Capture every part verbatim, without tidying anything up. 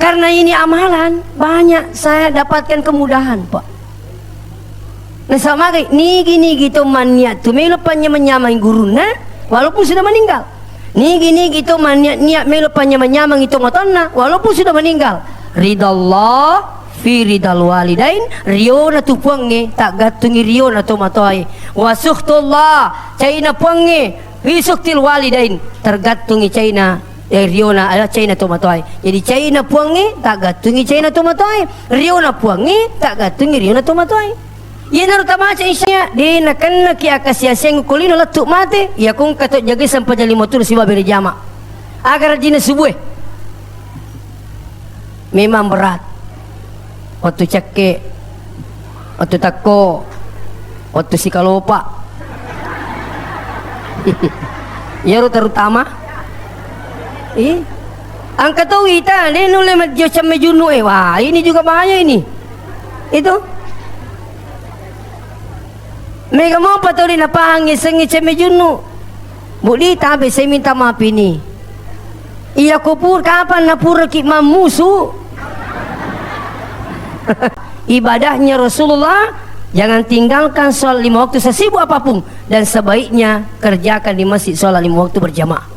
Karena ini amalan, banyak saya dapatkan kemudahan, Pak. Nasaba magai, nigi-nigi to manniat tu melo panyameng-nyameng gurunna, walaupun sudah meninggal. Nigi-nigi to manniat-niat melo panyameng-nyameng ito matonna, walaupun sudah meninggal. Ridallah fi ridal walidain, riona tu Puangnge, taggattungi riona to matoae. Wa sukhtullah, caina Puangnge, fi sukhtil walidain, tergantungi caina, eh, riona, eh, caina to matoae. Jadi caina Puangnge, taggattungi caina to matoae. Riona Puangnge, taggattungi riona to matoae. Iyanaro tamaca isya, de nakennaki akasiasiang ko lino lettu mate, iya ko engka to jagai sempajang lima turu sibawa bere jama. Aga rajinna subue. Memang berat. Wettu cekke, wettu tekko, wettu sikalopa. Iyaro terutama. Ih. Engka to wita, de nulle majjio cemme junnu e. Wah, ini juga bahaya ini. Itu. Mega mopa tuli napahang isengngi cemme junnu. Budi tabe, saya minta maaf ini. Iya kupur kapan napuraki mammusu? Ibadahnya Rasulullah, jangan tinggalkan sholat lima waktu sesibuk apapun, dan sebaiknya kerjakan di masjid sholat lima waktu berjamaah.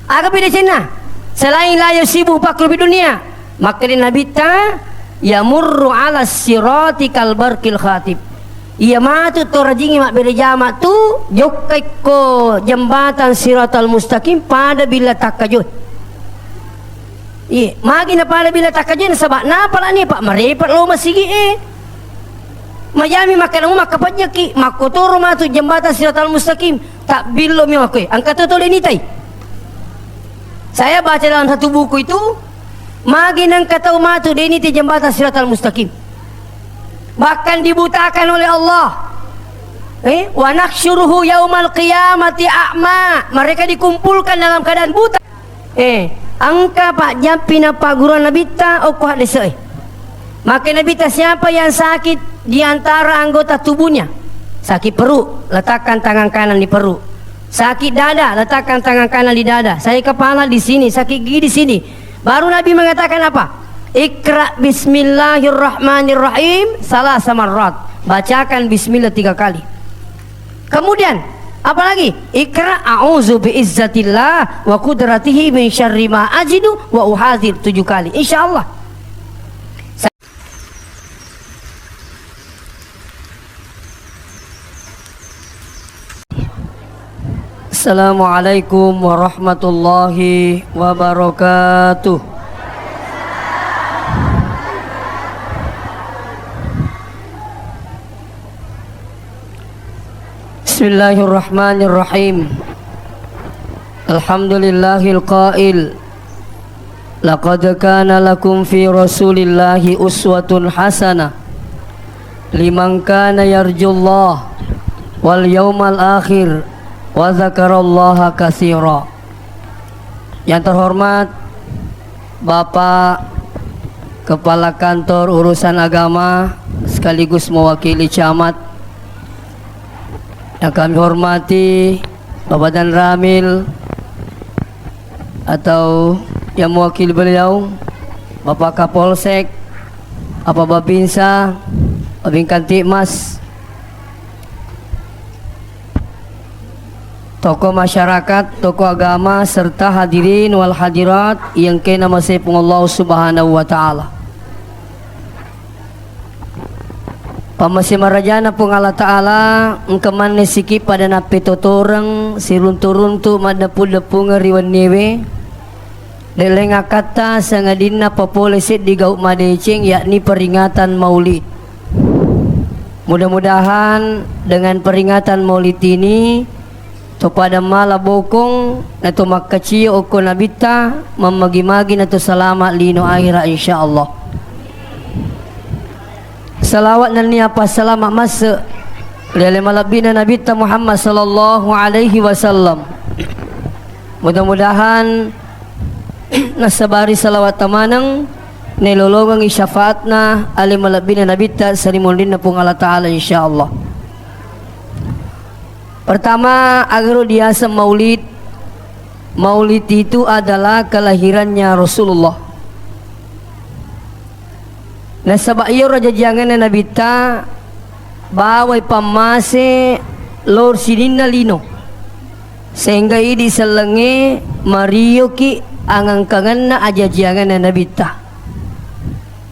Aga pede cenna? Selain la yusibu fakru bid dunia, makkeda Nabitta, yamurru ala sirati kal barqil khatib. Iya matu to rajingi mabbere jama tu, jokkai ko jembatan Siratal Mustaqim pada bila takkajoe. Iye, magi na pada bila takkajoe, nasaba napalani, Pak, marepa lo masigi e. Majami makkeda mu makkapajjaki, makkotoro matu jembatan Siratal Mustaqim, tabbillo mi makkoe, engka to tole nitai. Saya baca dalam satu buku itu, magi nengka tau matu de nitai jembatan Siratal Mustaqim. Bahkan dibutakan oleh Allah. Eh, wa nahsyuruhu yaumal qiyamati a'ma. Mereka dikumpulkan dalam keadaan buta. Eh, engka pajjampi nappagguruang Nabitta okko haddese'e. Makkeda Nabitta, siapa yang sakit di antara anggota tubuhnya? Sakit perut, letakkan tangan kanan di perut. Sakit dada, letakkan tangan kanan di dada. Sakit kepala di sini, sakit gigi di sini. Baru Nabi mengatakan apa? Iqra bismillahirrahmanirrahim salasa marrat. Bacakan bismillah tiga kali. Kemudian, apalagi? Iqra a'udzu bi izzatillah wa qudratihi min syarri ma ajidu wa uhadzir tujuh kali. Insya Allah. Assalamualaikum warahmatullahi wabarakatuh. Bismillahirrahmanirrahim. Alhamdulillahil qail, laqad kana lakum fi Rasulillahi uswatun hasanah liman kana yarjullah wal yaumal akhir wa dzakarallaha katsira. Yang terhormat Bapak Kepala Kantor Urusan Agama sekaligus mewakili camat, yang kami hormati Bapak Danramil atau yang mewakili beliau, Bapak Kapolsek, Bapak Babinsa, Babinkamtibmas, tokoh masyarakat, tokoh agama, serta hadirin wal hadirat yang kena masepung Allah Subhanahu wa Ta'ala. Pammase marajana Puang Allah Ta'ala, engka manne siki pada nappetotoreng siruntu-runtu maddeppu-deppungeng ri wenniewe. Lelleng akkatta sangadinna papole seddi gau madeceng, yakni peringatan Maulid. Mudah-mudahan dengan peringatan Maulid ini, to pada mala bokong, nato makkacio okko Nabitta, mammagi-magi nato salama lino akhirat, insyaallah. Salawat nennia passalama masse ri ale malebbina Nabitta Muhammad sallallahu alaihi wasallam. Mudah-mudahan nassabari salawat tamaneng, nailolongengngi syafaatna ale malebbina Nabitta sarimunrinna Puang Allah Ta'ala, insyaallah. Pertama, agaro diaseng Maulid. Maulid itu adalah kelahirannya Rasulullah. Nasaba iyaro ajajiangenna Nabitta bawai pammase lao ri sininna lino, sehingga idi sellengnge marioki angangkangenna ajajiangenna Nabitta.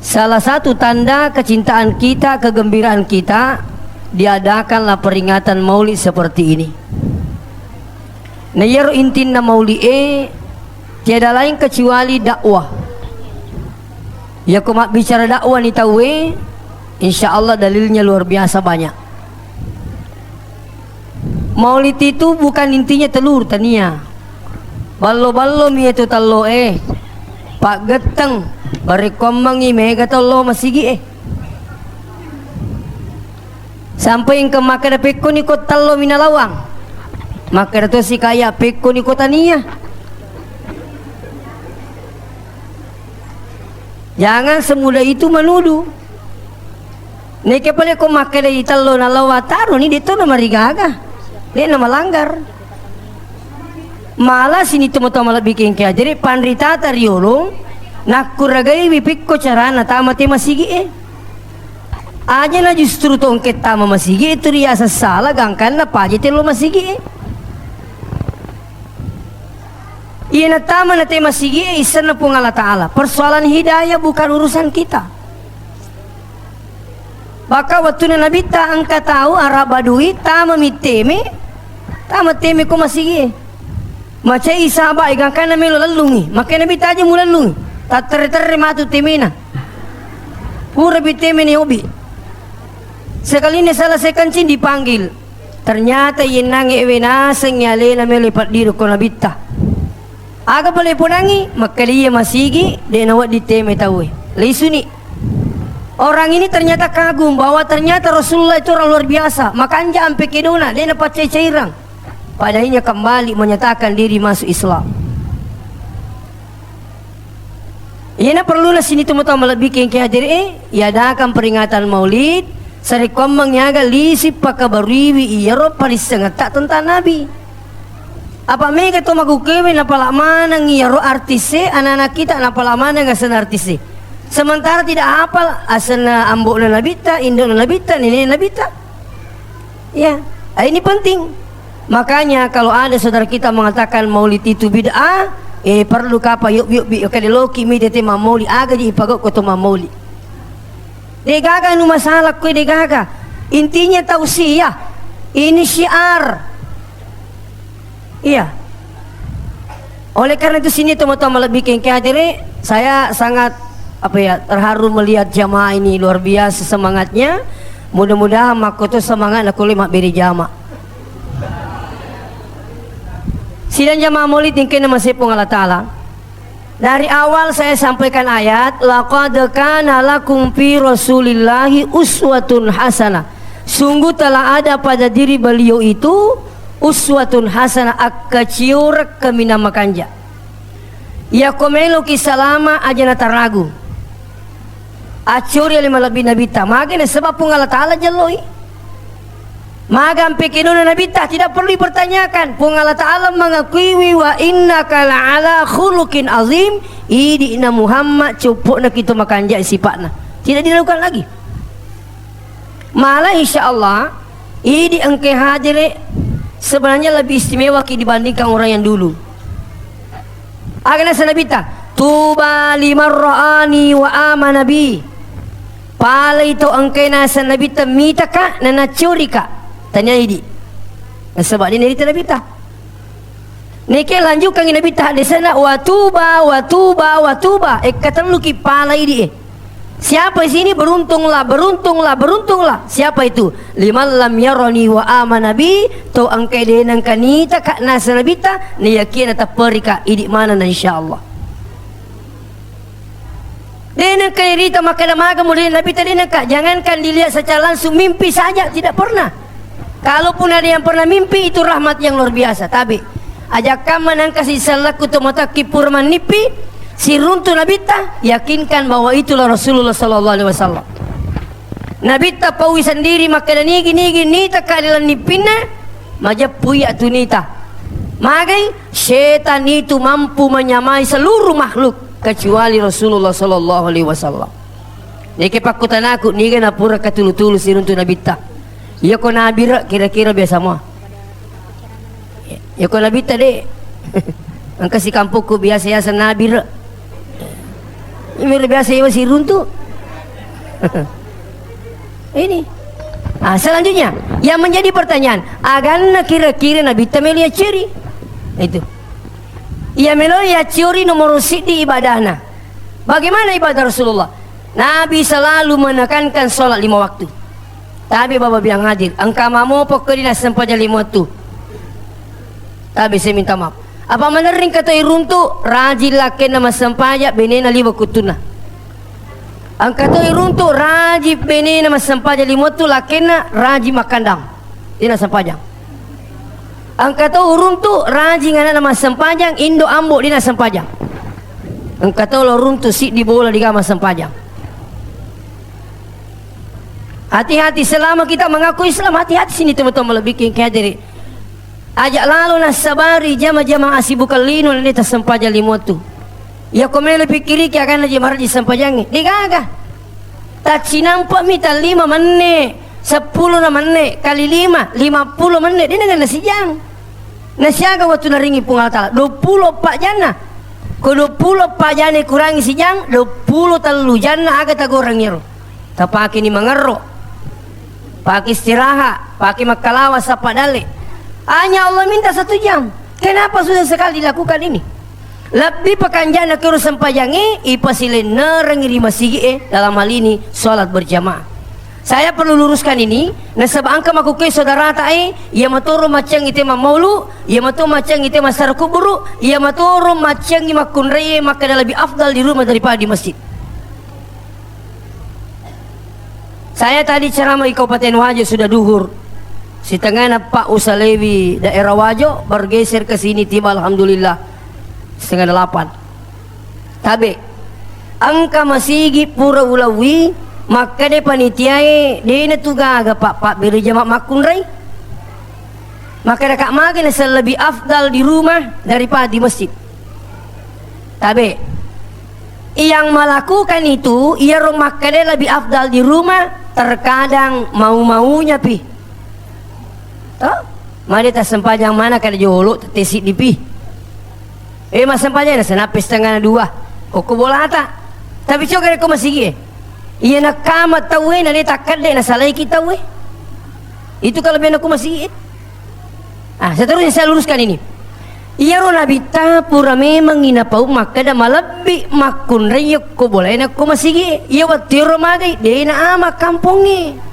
Salah satu tanda kecintaan kita, kegembiraan kita, diadakanlah peringatan maulid seperti ini. Na iyaro intinna maulid e, tiada lain kecuali dakwah. Yako mabbicara dakwah ni tauwe, insya Allah dalilnya luar biasa banyak. Maulid itu bukan intinya telur, tania. Ballo-ballo mi itu tello e. Paggetteng, barekkoammengi mega tello masigi e. Sampai engka makkeda, "Pekkoni ko tello mi nalawang." Makkeda to si kaya, "Pekkoni ko tania." Jangan semudah itu menuduh. Neke pale ko makkedai tello nalawang, taroni, de to namarigaga. De namalanggar. Malah sini tomatoa malebbi kengke ajere, panritata riolong, nakkuragaiwi pekko carana tama te masigi e. Aja na justru to engke tama masigi e tu riaseng sala, gangkanna paja tello masigi e. Iya natama na te masigi e, issenna Puang Allah Ta'ala. Persoalan hidayah bukan urusan kita. Maka wettunna Nabitta engka tau Arab Badui tama mitteme, tama teme ko masigi e. Macai sahabat e, gangkanna melo lellungi. Maka Nabitta aja mulellungi. Tatterre-terre matu temena. Pura bi teme ni obi. Sekalinna salah sekencing dipanggil. Ternyata yennangnge ewe nasengngi alena melo ipaddiri ko Nabitta. Aga pale ponangngi, makkeda iya masigi, de nawedding teme tauwe. Lisuni. Orang ini ternyata kagum bahwa ternyata Rasulullah itu orang luar biasa. Makanja ampe kedona, de napaccai-cairang. Padahal ia kembali menyatakan diri masuk Islam. Iyana perluna sini tomatoa malebbi kengke hadere e, iadakan peringatan maulid, sarekkoammeng aga lisi pakabaruiwi iyaro parissengetta tentang Nabi. Apa mega to magukewe napala maneng iyaro artis e, anak-anak kita napala maneng asenna artis e. Sementara tidak hafal asenna ambo'na Nabitta, indo'na Nabitta, nene'na Nabitta. Ya, ini penting. Makanya kalau ada saudara kita mengatakan maulid itu bid'ah, eh, perlu kapa yuk yuk bi, oke, loki mi tete mamoli, aga ji ipagok ko to mamoli. De gaga nu masalah kue, de gaga. Intinya tausiah. Ini syiar. Iya. Oleh karena itu, sini teman-teman lebih kengke hadere, saya sangat, apa ya, terharu melihat jamaah ini, luar biasa semangatnya. Mudah-mudahan makkoto semangat nakule mabbere jama. Sidang jamaah maulid ingkena masepung Allah Ta'ala. Dari awal saya sampaikan ayat, "Laqad kana lakum fi Rasulillahi uswatun hasanah." Sungguh telah ada pada diri beliau itu uswatun hasanah, akkacioreng kaminang makanja. Yako meloki salama, aja nataragu. Acciori ale malebbi Nabitta. Mage nasaba Puang Allah Ta'ala jelloi. Maga ampe kenona Nabitta, tidak perlu dipertanyakan. Puang Allah Ta'ala mengakuiwi, "Wa innaka la'ala khuluqin azim." Idi'na Muhammad, coppo'na kitu makanja sipa'na. Tidak diragukan lagi. Malah insya Allah, idi engke hadere sebenarnya lebih istimewa ki dibandingkan orang yang dulu. Aga naseng Nabitta, "Tuba liman ra'ani wa amana bi." Palai to engkae naseng Nabitta mitaka, nanacciorika. Tania idi. Nasaba de nairita Nabitta. Neke lanjutkangi Nabitta haddese'na, "Wa tuba, wa tuba, wa tuba." Ekka telluki pala idi e. Siapa di sini beruntunglah, beruntunglah, beruntunglah. Siapa itu? "Liman lam yarani wa amana bi." To engkae de nengka nitaka naseng Nabitta, nayakiya natepperika, idi manenna insyaallah. De nengka irita makkeda maga murid Nabitta, de nengka. Jangankan dilihat secara langsung, mimpi saja tidak pernah. Kalaupun ada yang pernah mimpi, itu rahmat yang luar biasa. Tapi ajakkamma nengka sisellakku to matakki pura mannippi, siruntu Nabitta, yakinkan bahwa itulah Rasulullah sallallahu alaihi wasallam. Nabitta paui sendiri makkeda, "Nigi-nigi nitaka ri laleng nippinna, majeppu iya tu nita." Magai? Setan itu mampu menyamai seluruh makhluk kecuali Rasulullah sallallahu alaihi wasallam. De'ke pakkutanaku, niga napura katulu-tulu siruntu nabitta. Iyako nabire kira-kira biasa mua. Iyako nabitta de'. Engka sikampokku biasa yaseng nabire. Imiro biasa iwa siruntu. Ini. Ah, selanjutnya, yang menjadi pertanyaan, aganna kira-kira nabitta melo yacceri? Itu. Iya melo yacceri nomoro siddi ibadahna. Bagaimana ibadah Rasulullah? Nabi selalu menekankan sholat lima waktu. Tabe baba biang hadir, engka mamo pokko dina sempajang lima waktu. Tabe, saya minta maaf. Apa menerring katoi runtu, rajin lakkenna massempajang, benena lima kuttunna. Engka toi runtu, rajin benena massempajang lima waktu, lakkenna rajin makkandang. Dina sempajang. Engka to uruntu rajing anakna massempajang, indo ambo dina sempajang. Engka to lo runtu siddi bola diga massempajang. Hati-hati, selama kita mengaku Islam, hati-hati sini teman-teman lebih king hadiri. Aja lalo nassabari jama-jama asibukang lino nene tassempajang limo tu. Iya ko melo pikkiriki aganna je maraji sempajangnge. Degaga. Taccinampami tallima menne, seppulo na menne, kali lima, lima pulo menne, de' naganna sijang. Nasiaga wettu naringi Puang Allah Taala, dua pulo eppa janna. Ko dua pulo eppa janna kurangi sijang, dua pulo tellu janna aga tagoreng iyaro. Tapakeni mangerro, pake istirahat, pake makkalawa sappa dalle. Hanya Allah minta satu jam. Kenapa susah sekali dilakukan ini? Lebbi pakanja'na kero sempajangnge ipasilennerengngi ri masigi'e, dalam hal ini sholat berjamaah. Saya perlu luruskan ini, nasaba engka makkukkuwe saudarata e, iya matoro maccengngi te mammaulu, iya mato maccengngi te massara kuburu, iya matoro maccengngi makkunraie makkeda lebih afdal di rumah daripada di masjid. Saya tadi ceramah di Kabupaten Wajo sudah duhur. Setengahna Pak usalewi daerah Wajo, bergeser ke sini tiba alhamdulillah setengah delapan. Tabe, engka masigi pura ulauwi, makkeda panitiae, de'na tu gaga Pak, pabbere jama makkunrai. Makkeda ka magi naseng lebih afdal di rumah daripada di masjid. Tabe, yang melakukan itu, iyaro makkeda lebih afdal di rumah, terkadang mau-maunya pi. To? Made tassempajang mana kada jolo, tette siddi pi. Eh, massempajang na senappe setengah dua. Koko bolata. Tapi coba ko masigi e. Iya nakama tauwe, na de takkedde, nasalaiki tauwe. Itu kelebihan ko masigi e. Ah, seterusnya saya luruskan ini. Iyaro nabitta pura memangngi napau makkeda malebbi makkunrai yokko bolae nakko masigi. Iya wettu ero magai, de na ama kampongnge.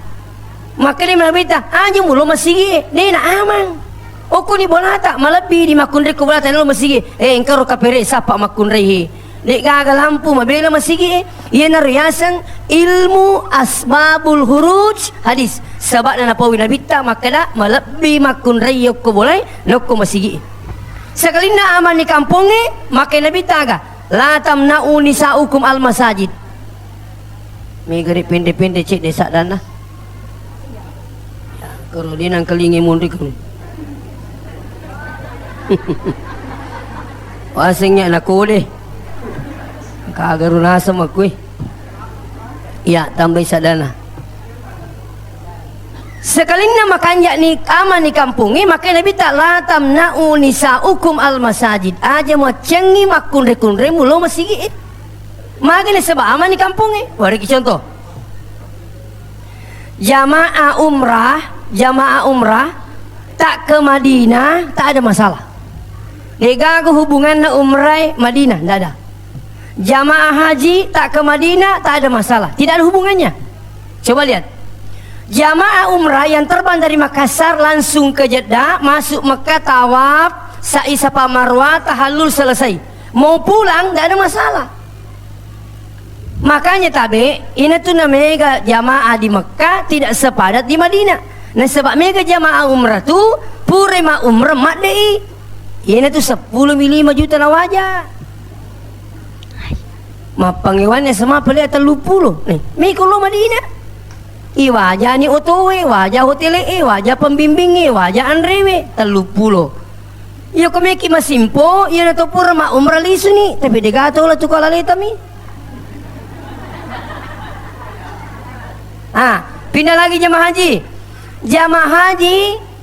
Makkeda nabitta, aja mulo masigi, de na amang. Okkoni bolata, malebbi di makkunrai ko bolata lo masigi. Eh, engkaro kapere sappa makkunrai he. De'gaga lampu mabela masigi e, iyanaro yaseng ilmu asbabul huruj hadis. Saba'na napaui nabitta makkeda malebbi makkunrai yokko bolae nokko masigi e. Sekalinna amanni kampongnge, makkeda nabitta aga, la tamna'u nisa'ukum al masajid. Mega ri pende-pende cedde saddanna. Karo de nangkalingi munri kami. Wasengnya nakode. Kagaru nasem aku e. Iya, tambai sadana. Sekalinna makanja ni ama ni kampongnge, makkeda nabitta la tamna'u nisa'ukum al masajid. Aja muaccengi makkunre-kunremu lo masigi e. Magana seba ama ni kampongnge. Wariki contoh. Jamaah umrah, jamaah umrah tak ke Madinah, tak ada masalah. Degaga hubunganna umrah Madinah, tidak ada. Jamaah haji tak ke Madinah, tak ada masalah. Tidak ada hubungannya. Coba lihat. Jamaah umrah yang terbang dari Makassar langsung ke Jeddah, masuk Mekah, tawaf, sa'i Safa Marwah, tahallul selesai. Mau pulang, tidak ada masalah. Makanya tabe, ina tu na mega jamaah di Mekah tidak sepadat di Madinah. Nasaba mega jamaah umrah tu, pura ma umrah madde i. Ina tu seppulo mi lima juta na waja. Mappangewannya sama pale tellu pulo. Nih, mi kulo Madinah. I waja ni otoe, waja hotele e, waja pembimbinge, waja anrewe, tellu pulo. Iya ko meki masimpo, iya na to pura ma umrah lisu ni, tapi dega tola tu kala leta mi. Ah, pindah lagi jamaah haji. Jamaah haji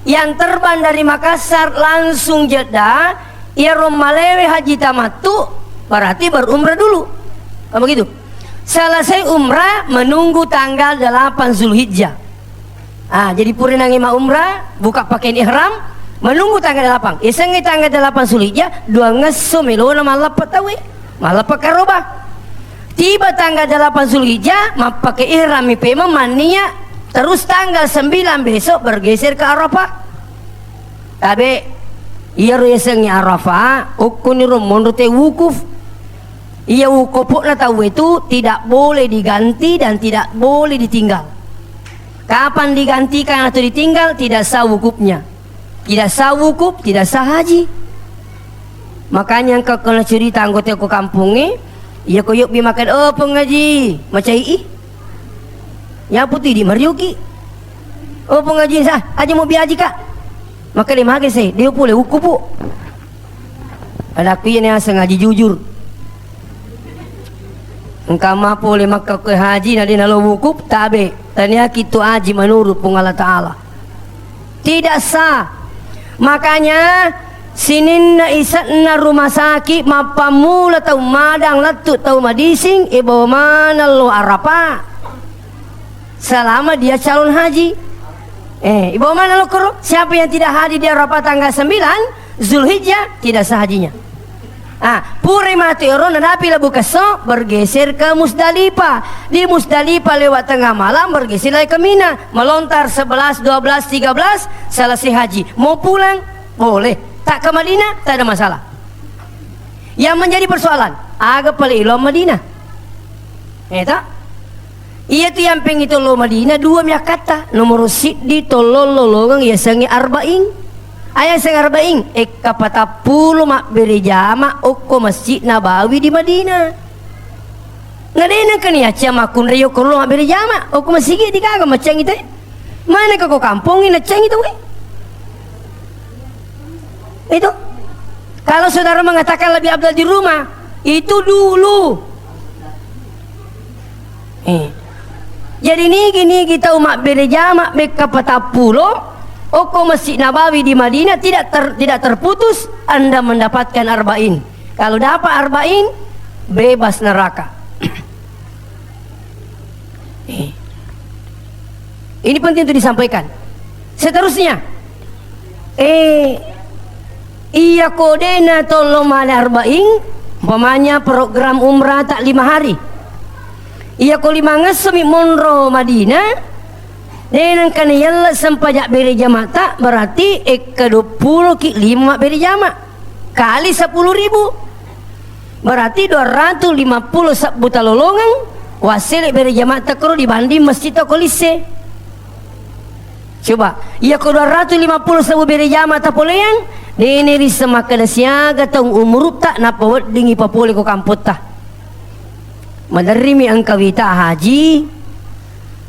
yang terbang dari Makassar langsung Jeddah, iyaro malewe haji tamattu, berarti berumrah dulu. Kan begitu? Selesai umrah, menunggu tanggal delapan Zulhijjah. Ah, jadi pura nangi ma umrah, buka pakaian ihram, menunggu tanggal delapan. Isengngi tanggal delapan Zulhijjah, dua ngesso melona malleppa tauwe. Malleppa karoba. Tiba tanggal delapan Zulhijjah, mappake ihram mi pemeng mannia, terus tanggal sembilan besok bergeser ke Arafah. Tabe, iyaro yasengnge Arafah, okkoniro monro te wukuf. Iya wukufna tauwe tu tidak boleh diganti dan tidak boleh ditinggal. Kapan digantikan atau ditinggal, tidak sah wukufnya. Tidak sah wukuf, tidak sah haji. Makanya engka ko nacurita anggota ko kampongnge, iya ko yobbi makkeda, "Oh, Pung Haji, macai i." Nyapu tu idi marioki. "Oh, Pung Haji, sa, aja mau biaji, Kak." Makkeda, "Mage se, dia pole wukuf, Bu." Adakku iya ni aseng haji jujur. Engka ma pole makka koe haji na de nalo wukuf, tabe. Taniaki tu haji menurut Puang Allah Ta'ala. Tidak sah. Makanya sininna ise'na rumah sakit, mappammula tau madang lettu tau madising, ibawa maneng lo Arafah. Selama dia calon haji. Eh, ibawa maneng lo koro, siapa yang tidak hadir di Arafah tanggal sembilan Zulhijjah, tidak sah hajinya. Ah, purai matu ero nadapi Labu Kesso, bergeser ke Musdalifah. Di Musdalifah lewat tengah malam, bergeser lagi ke Mina. Melontar sebelas, dua belas, tiga belas, selesai haji. Mau pulang, boleh. Tak ke Madinah, tak ada masalah. Yang menjadi persoalan, aga pale ilo Madinah. Eh, tak? Iya tu yang pengi tollo Madinah, dua mi akkatta. Nomoro siddi tollo lolongeng yasengnge Arba'in. Aya seng Arba'in, ekka patappulo mabbere jama okko Masjid Nabawi di Madinah. Na de nengka ni acca makkunrai okko lo mabbere jama, okko masigi di gaga maccangi te. Mana ke ko kampongi naccangi tauwe. Itu. Kalau saudara mengatakan lebih afdal di rumah, itu dulu. Eh. Jadi nigi-nigi tau mabbere jama bekka patappulo, okko Masjid Nabawi di Madinah tidak ter-, tidak terputus Anda mendapatkan Arba'in. Kalau dapat Arba'in, bebas neraka. Eh. Ini penting untuk disampaikan. Seterusnya, eh, iya ko dena tollo male Arba'in, umpamanya program umrah tak lima hari. Iya ko lima ngesso mi monro Madinah, dena engka ni yella sempajak bere jama tak, berarti ekka dua puluh ki lima bere jama. Kali sepuluh ribu. Berarti dua ratus lima puluh sebbu talolongeng, wassele bere jama takkoro dibanding masjid toko lisse. Coba, iya ko dua ratus lima puluh sebbu bere jama tapoleang, dene risseng makkeda siaga taung umurutta nappa weddingi papole ko kampotta. Maderrimi engka wita haji,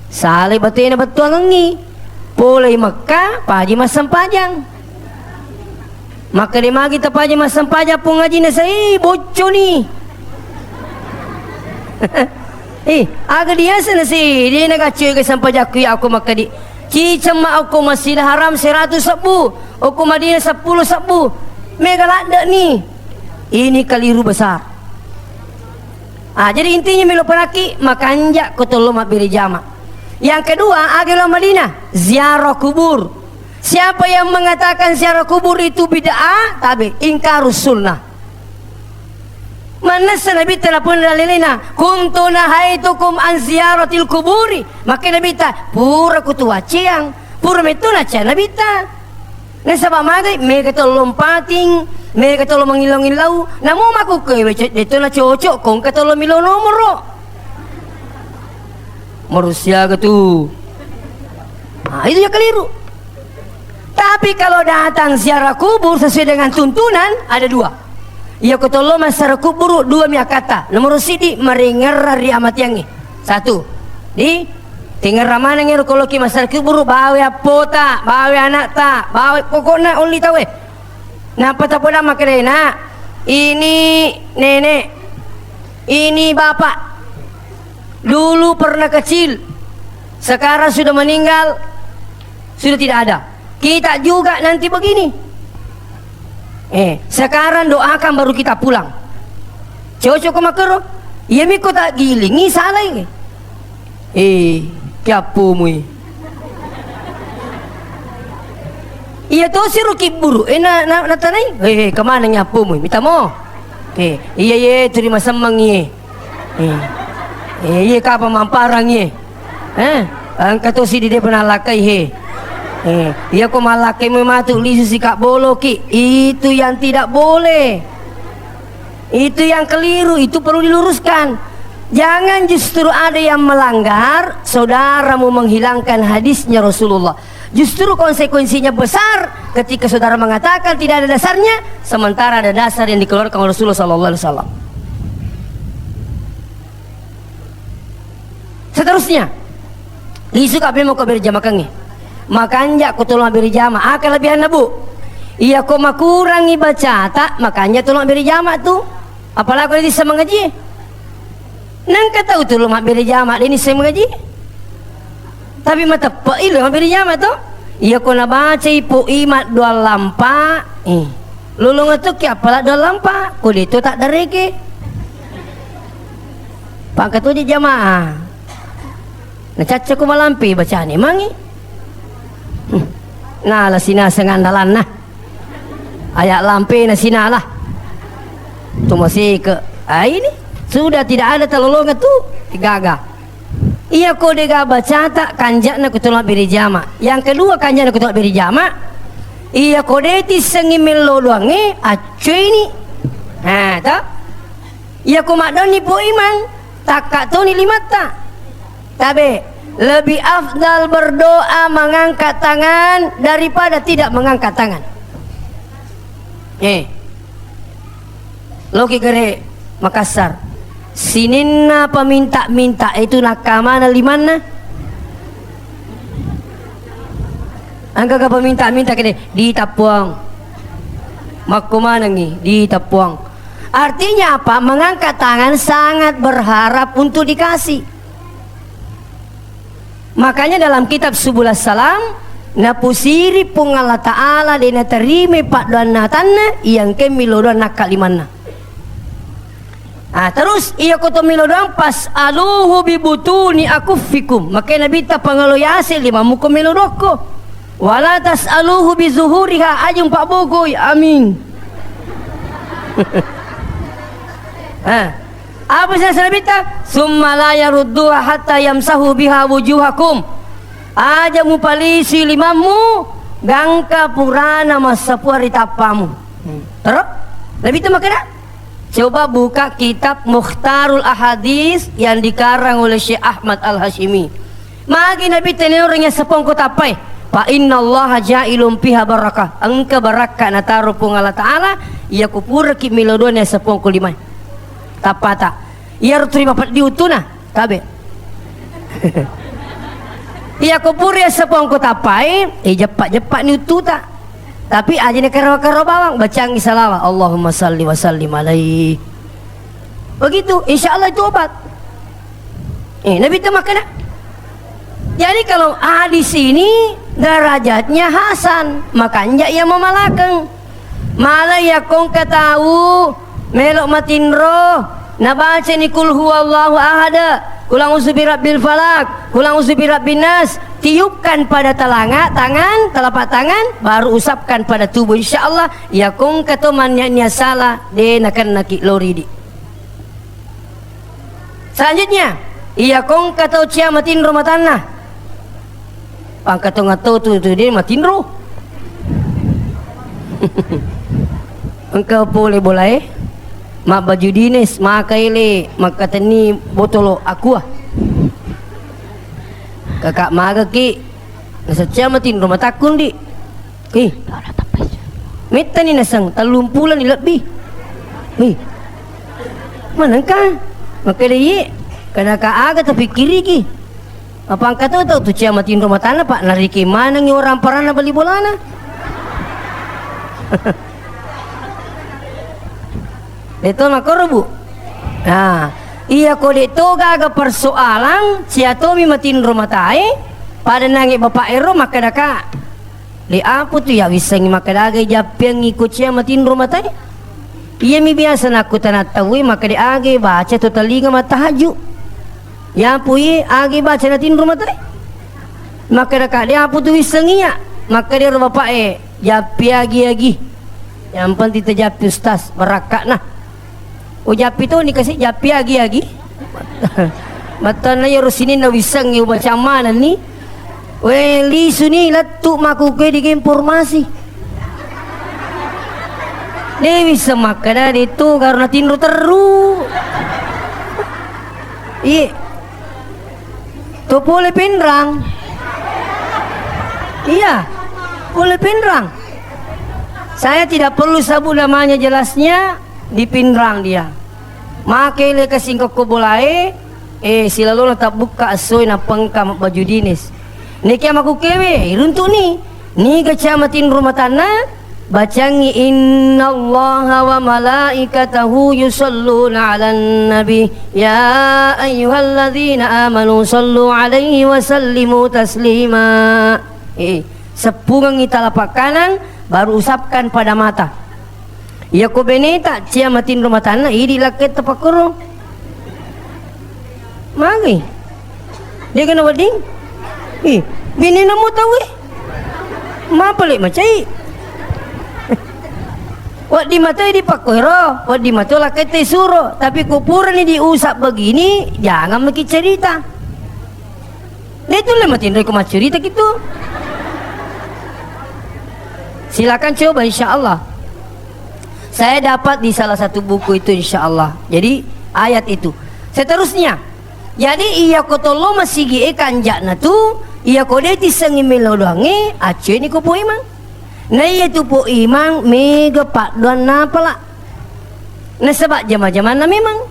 salai batena bettuangengngi. Polei Mekka, paji massempajang. Makkeda magi tapaji massempajang pung haji nasai bocconi. Eh, aga diaseng nasi, de nagaccoi ke sempajakku ya aku makkedi. Ciceng ma okko Masjidil Haram seratu sebbu, okko Madinah seppulo sebbu. Mega ladde ni. Ini keliru besar. Ah, jadi intinya melo panaki makanja ko tollo mabbere jama. Yang kedua, aga lo Madinah, ziarah kubur. Siapa yang mengatakan ziarah kubur itu bid'ah, tabe, ingkarus sunnah. Manessa Nabitta napona dalilena, "Kuntu nahaitukum an ziyaratil kuburi." Makkeda Nabitta, "Pura kutuacceang, pura metto nacca Nabitta." Nasaba magai, mega tollo mpating, mega tollo mangillau-ngillau, namo makkukkoe wece-, detto na cocok, kongka tollo milo nomoro. Marusiaga tu. Nah, itu yang keliru. Tapi kalau datang ziarah kubur sesuai dengan tuntunan, ada dua. Iya ko tollo massara kuburu, dua mi akkatta. Nomoro sidi, maringerra ri amatiangnge. Satu. Di tingerra maneng ero koloki massara kuburu, bawe appota, bawe anakta, bawe pokokna olli tauwe. Nappa tapodang makkedai, "Nak, ini nenek, ini bapak. Dulu pernah kecil, Sekarang sudah meninggal, sudah tidak ada. Kita juga nanti begini. Eh, sekarang doakan baru kita pulang. Cocok ko makkero? Iya mi ko tak gilingi, salai. Eh, kiappo mui. Iya to siro kibburu, eh, na, na, natanai. Eh, eh, kemana nyapo mui? Mita mo. Eh, iya, iya, tu di masemmeng, iya. Eh. Eh, iya, kapang mamparang, iya. Eh, engka to sidi de pernah lakkai, he. Eh, iya ko malakkai mui matu lisu sika boloki. Itu yang tidak boleh. Itu yang keliru, itu perlu diluruskan. Jangan justru ada yang melanggar, saudaramu menghilangkan hadisnya Rasulullah. Justru konsekuensinya besar ketika saudara mengatakan tidak ada dasarnya, sementara ada dasar yang dikeluarkan oleh Rasulullah sallallahu alaihi wasallam. Seterusnya, lisu ka pemo ko berjamakangnge. Makanja ko tolong berjama, ah, kelebihanna, Bu. Iya ko makurangi bacata, makanja tolong berjama tu. Apalagi ko disa mangaji. Nengka tau tu lo mabbere jama, deni semua ngaji. Tapi mateppe'i lo mabbere jama to. Iya ko nabacai po imat doang lampa, eh. Lolong tu ki apala doang lampa, ko de to tak dareke. Pangkat tu jamaah. Nacacca ko malampe bacane mangi. Hmm. Nah, la sinaseng andalanna. Aya' lampena sinala. Tumaseke. Ah, ini sudah tidak ada talolongan tu. Gaga. Iya ko dega bacata kanja'na ko tolong beri jama. Yang kedua kanja'na ko tolong beri jama. Iya ko de tissengi mello doangnge, accoini. Nah, to. Iya ko maddonni po imang, takka toni limatta. Tabe, lebih afdal berdoa mengangkat tangan daripada tidak mengangkat tangan. Eh. Loki gere Makassar. Sininna paminta-minta itu nakkamana limanna. Engka ga paminta-minta kede, ditappuang. Makkumanengi, ditappuang. Artinya apa? Mengangkat tangan sangat berharap untuk dikasih. Makanya dalam kitab Subul Salam, napusiri Puang Allah Ta'ala de naterima paddoanna atanna, iya engka milo doang nakka limanna. Ah, terus iya ko to milo doang, "Fas'aluhu bi butuni akuffikum." Makanya Nabi ta pangalo yase limammu ko milo dokko. "Wala tas'aluhu bi zuhuriha," aja umpabbogoi. Amin. Ah. Apa sih Nabi ta? "Summa la yarudduha hatta yamsahu biha wujuhakum." Aja mupalisi limammu, gangka purana massapua ri tappamu. Hmm. Terus? Nabi ta makkeda? Coba buka kitab Mukhtarul Ahadits yang dikarang oleh Syekh Ahmad Al-Hasyimi. Magi Nabi tenni orang yang sepongko tappai. "Fa innallaha ja'ilun fiha barakah." Engka barakka nataro Puang Allah Ta'ala, iya kupuraki milo doang yang sepongko limai. Tappata. Iya ro terima peddi utuna. Tabe. Iya ko pura sepongko tappai, eh, jeppa-jeppa ni uttuta. Tapi aja ni karo-karo bawang, bacangi salawat. Allahumma salli wa sallim alaihi. Begitu, insya Allah itu obat. Eh, Nabi itu makkeda. Jadi kalau hadis ini derajatnya hasan, makanya ia memalakeng. Mala iya kongka tau melo matinro, nabacani kul huwallahu ahad, kul a'udzu birabbil falaq, kul a'udzu birabbin nas, tiupkan pada telanga, tangan, telapak tangan, baru usapkan pada tubuh. Insya Allah, iya kongka to mannia-nia sala, de nakennaki loridi. Selanjutnya, iya kongka tau cia matinro matanna. Pangkatonga tau tu, tu de matinro. Engka pole bolae, mabbaju dinas, maka ele, makkatenni botolo aqua. Kakak magaki, nasaccia matinro matakkundi. Ih. Mettani naseng, tellung pulani lebbi. Ih. Manengka? Makkeda iye, kenaka aga tapikkiriki? Apa engka to tau tu cia matinro matanna, Pak, nariki manengi orang paranna bali bolana. Deto makkoro, Bu. Nah, Iya ko de' to gaga persoalan, cia tomi matinro matae, pada nange bapak ero makkeda ka, "Le apu tu ya wissengi makkeda aga jappiangi ko cia matinro matae?" Iyami biasa nakkutana tauwe makkeda aga baca to talinga mattahajju. Yapu iye aga baca natinro matae? Makkeda ka, "De' apu tu wissengi ya." Makkeda ero bapak e, "Jappi agi-agi. Yang penting tajappi ustaz, barakka'na." Oh, jappi toni kasi, jappi agi-agi. Mattanna iyaro sininna wissengngi ubaca manenni. We, lisuni lettu makkukue di informasi. De' wisseng makkeda de' tu karena tinro terru. Iye. To pole Pinrang. Iya, pole Pinrang. Saya tidak perlu sebut namanya jelasnya, di Pinrang dia. Make le kasingkokko bolae, eh, silalona tabbukka essoe nappa engka mabbaju dinis. Nekia makkukewe, iruntu'ni. Niga cia matinro matanna, bacangngi, "Innallaha wa malaikatahu yusalluna 'alan nabi, ya ayyuhalladzina amanu sallu 'alaihi wa sallimu taslima." Eh, seppungengngi talapak kanan, baru usapkan pada mata. Iyako beneta cia matinro matanna, idi lakketta pakkoro. Magi? Dega nawedding? Ih, binena mo tauwe. Mapale macai. Wedding matoi di pakkoro, wedding mato lakketta suro, tapi ko purani diusap begini, jangan maki cerita. De' tulle matinro ko maccurita kitu. Silakan coba, insya Allah. Saya dapat di salah satu buku itu, insya Allah. Jadi, ayat itu. Seterusnya, jadi, iya ko tollo masigi e kanja'na tu, iya ko de' tissengi melo doangnge, accueni ko Po Imang. Na iya tu Po Imang, mega paddoanna pala. Nasaba jama-jamanna memang.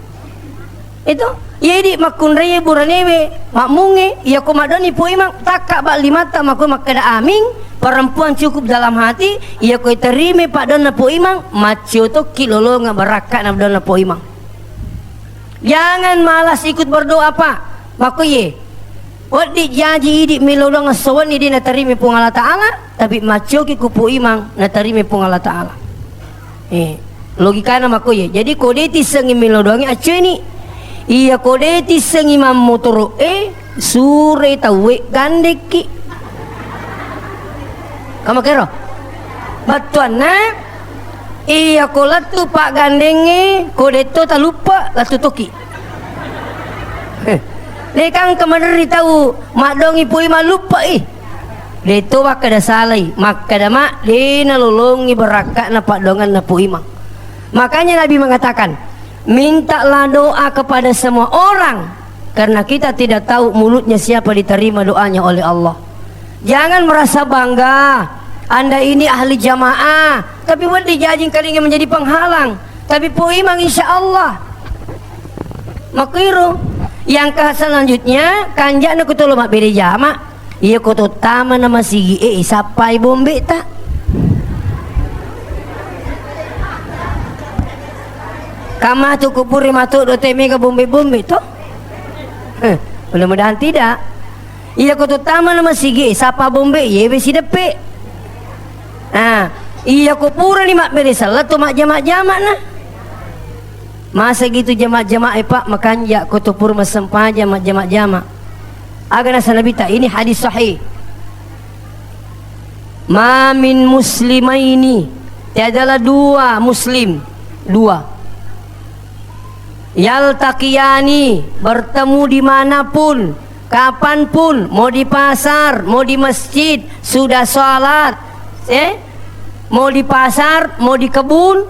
Itu, iya idi makkunraie buranewe, makmungnge, iya ko maddoanni Po Imang, takka ba limatta makko makkeda amin, perempuan cukup dalam hati, iya ko iterima paddoanna Po Imang, maccio tokki lolonga barakka'na paddoanna Po Imang. Jangan malas ikut berdoa, Pak. Makko iye. Wedding jaji idi melo doang esso wenni de' natarima Puang Allah Ta'ala, tapi maccoki ku Po Imang natarima Puang Allah Ta'ala. Eh, logikana makko iye. Jadi ko de' tissengi melo doangnge accoeni. Iya ko de' tissengi mammotoro e, sure tauwe gandekki. Kamakero? Battuanna, iya ko lettu paggandengnge, ko de' to taluppa, lettu tokki. Eh, de' kan kemaneri tau maddoangngi Po Imang luppai. De' to makkeda salai, makkeda ma de' nalolongi barakka'na paddoanganna Po Imang. Makanya Nabi mengatakan, mintalah doa kepada semua orang, karena kita tidak tahu mulutnya siapa diterima doanya oleh Allah. Jangan merasa bangga, Anda ini ahli jamaah, tapi wedding jaji engkalinga menjadi penghalang. Tapi Po Imang, insya Allah. Makkuiro. Yang ke selanjutnya, kanja'na ko tollo mabbere jama. Iya ko tottama na masigi e, sappai bombe ta. Kama tu kupuri matu do te mega bombe-bombe to. Eh, mudah-mudahan tidak. Iya ko tottama na masigi e, sapa bombe, yewe sideppe. Ah, iya ko purani mabbere sella to majjama-jama na. Masa gitu jama-jama e, Pak, makanja ko to pura massempajang majjama-jama. Aga nasa Nabi ta, ini hadis sahih. Ma min muslimaini, tiadalah dua muslim, dua. Yaltaqiyani, bertemu dimanapun, kapanpun, mau di pasar, mau di masjid, sudah sholat, eh, mau di pasar, mau di kebun,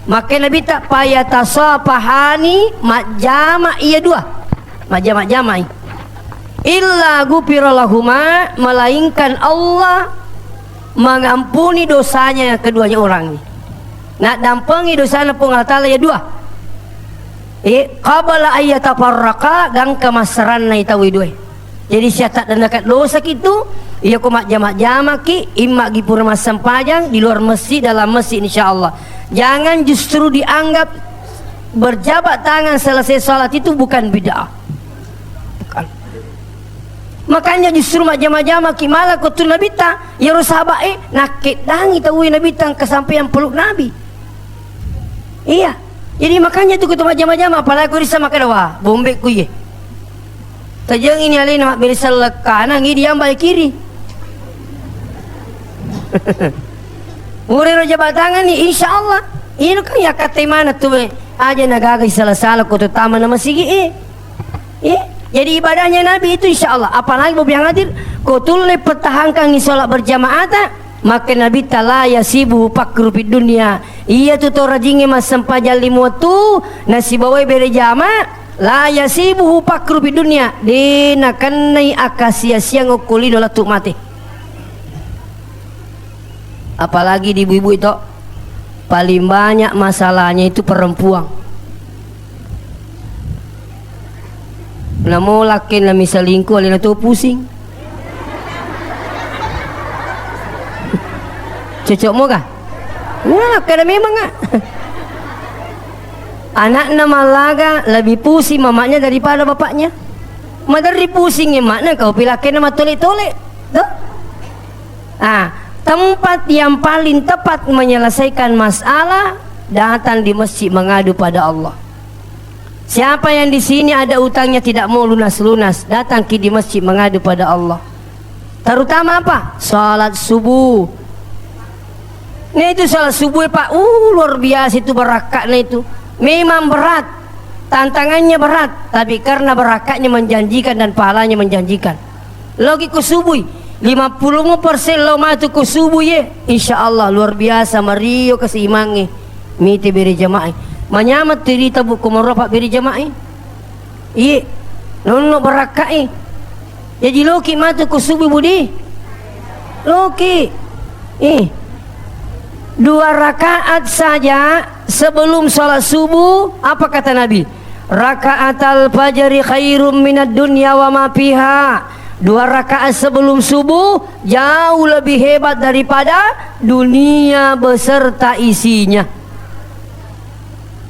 makkeda Nabitta, fayatasafahani, majjama iya dua, majjama-jamai. Illa ghufira lahuma, melainkan Allah mengampuni dosanya keduanya orang ini. Naddampengi dosana Puang Allah Ta'ala ya dua. Eh, qabla ayyatafarraqa, gangka massarannai tau dua. Jadi siatta dan dekat dosa kitu, iya ko majjama-jamaki, imma gi pura massempajang di luar masjid, dalam masjid, insya Allah. Jangan justru dianggap Berjabat tangan selesai salat itu bukan bid'ah. Bukan. Makanya justru majjama-jama ki mala ko tu Nabitta, iyaro sahabat e nakkeddangi tau e Nabitta engka sampeyan peluk Nabi. Iya. Jadi makanya tu ko tu majjama-jama, apalagi ko rissa makkeda, "Wah, bombe ku iye." Tajengi ni alena mabbere selleng kanan, idi yambai kiri. Purero jabat tangan ni, insya Allah. Ino kan yakkatte mana tu, eh, aja nagaga sala-sala ko tu tama na masigi, eh. Eh, jadi ibadahnya Nabi itu insya Allah. Apalagi bobi yang hadir, ko tulle pertahankan ni sholat berjamaah ta, maka Nabi ta la yasibu pakru fid dunya. Iya tu to rajinge massempajang lima wettu, nasibawai bere jama, La yasibuhu pakru fid dunya, de nakennai akkasia-siang okko lino lettu mate. Apalagi di ibu-ibu itu, paling banyak masalahnya itu perempuan. Namo lakkenna mi selingkuh, alena to pusing. Cocok moga? Nah, kada memang, ah. Anakna mallaga lebih pusing mamanya daripada bapaknya. Maderri pusing emakna, kau pilakena matole-tole. Tuh. Ah, tempat yang paling tepat menyelesaikan masalah, datang di masjid mengadu pada Allah. Siapa yang di sini ada utangnya tidak mau lunas-lunas, datang ki di masjid mengadu pada Allah. Terutama apa? Salat subuh. Nah, itu salat subuh, Pak. Uh, luar biasa itu barakatnya itu. Memang berat. Tantangannya berat, tapi karena barakatnya menjanjikan dan pahalanya menjanjikan. Logi ku subui, lima puluh persen lo matu ku subui, ye. Insya Allah luar biasa mario keseimbangnge. Mite bere jamaah. Manyameng tu rita bu ko maropa bere jamaah. Iye, nonno barakkai. Jaji loki matu ko subuh budi. Loki. Eh. Dua rakaat saja sebelum sholat subuh, apa kata Nabi? Rakaatal fajri khairum minad dunya wa ma fiha. Dua rakaat sebelum subuh jauh lebih hebat daripada dunia beserta isinya.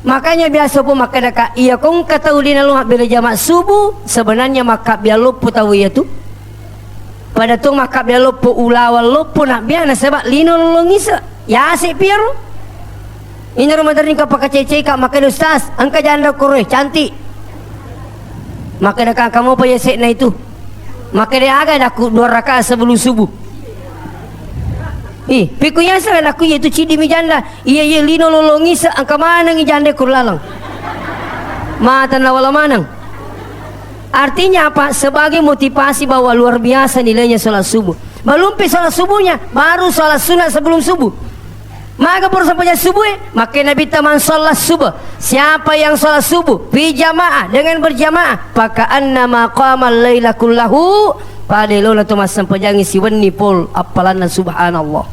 Makanya biasa pun makkeda ka, iya kongka tau dena lo mabbere jama subuh, sebenarnya makkabbiang loppo tau iya tu. Pada tu makkabbiang loppo, ulawang loppo nabbiana sebab lino lolong ise. Yase piaro. Inaro maderring ka pakacecei ka makkeda, "Ustaz, engka janda koroe, cantik." Makkeda ka, "Kamu apa yase na itu?" Makkeda, "Aga," nakku, "dua rakaat sebelum subuh." Ih, pikku yaseng nakku, "Iya tu cidi mi janda." Iya, iya, lino lolong ise, engka maneng i janda ku laleng. Mata nawala maneng. Artinya apa? Sebagai motivasi bahwa luar biasa nilainya sholat subuh. Belum pi sholat subuhnya, baru sholat sunat sebelum subuh. Maga baru sampai jam subuh, eh? Makkeda Nabitta, "Man sholat subuh." Siapa yang sholat subuh fi jamaah, dengan berjamaah, "Fakaannama qamal laila kullahu." Pada elona tu massempajangi siwenni pol appalanna, subhanallah.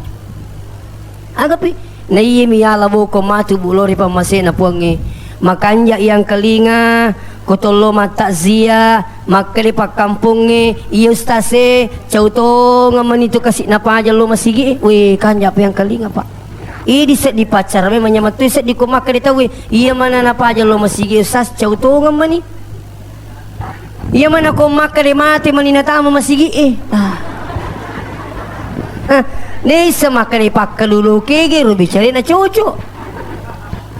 Agapi, na iyami yala boko matu bu lori pammasena Puangnge. Makanja yang kelinga, ko tollo mattakziah, makkeda pakkampongnge, "Iya ustaz e, cau tongeng mani tu kasi napaja lo masigi e." Weh, kanja pa yang kelinga, Pak. Idi seddi pacara memang nyamattu seddi ko makkeda tau e, "Iya mana napaja lo masigi e, ustaz, cau tongeng mani." Iya mana ko makkeda mate mani natama masigi e. Ah. Ah, desa makkeda pakkalulu kege ro bicara na cocok.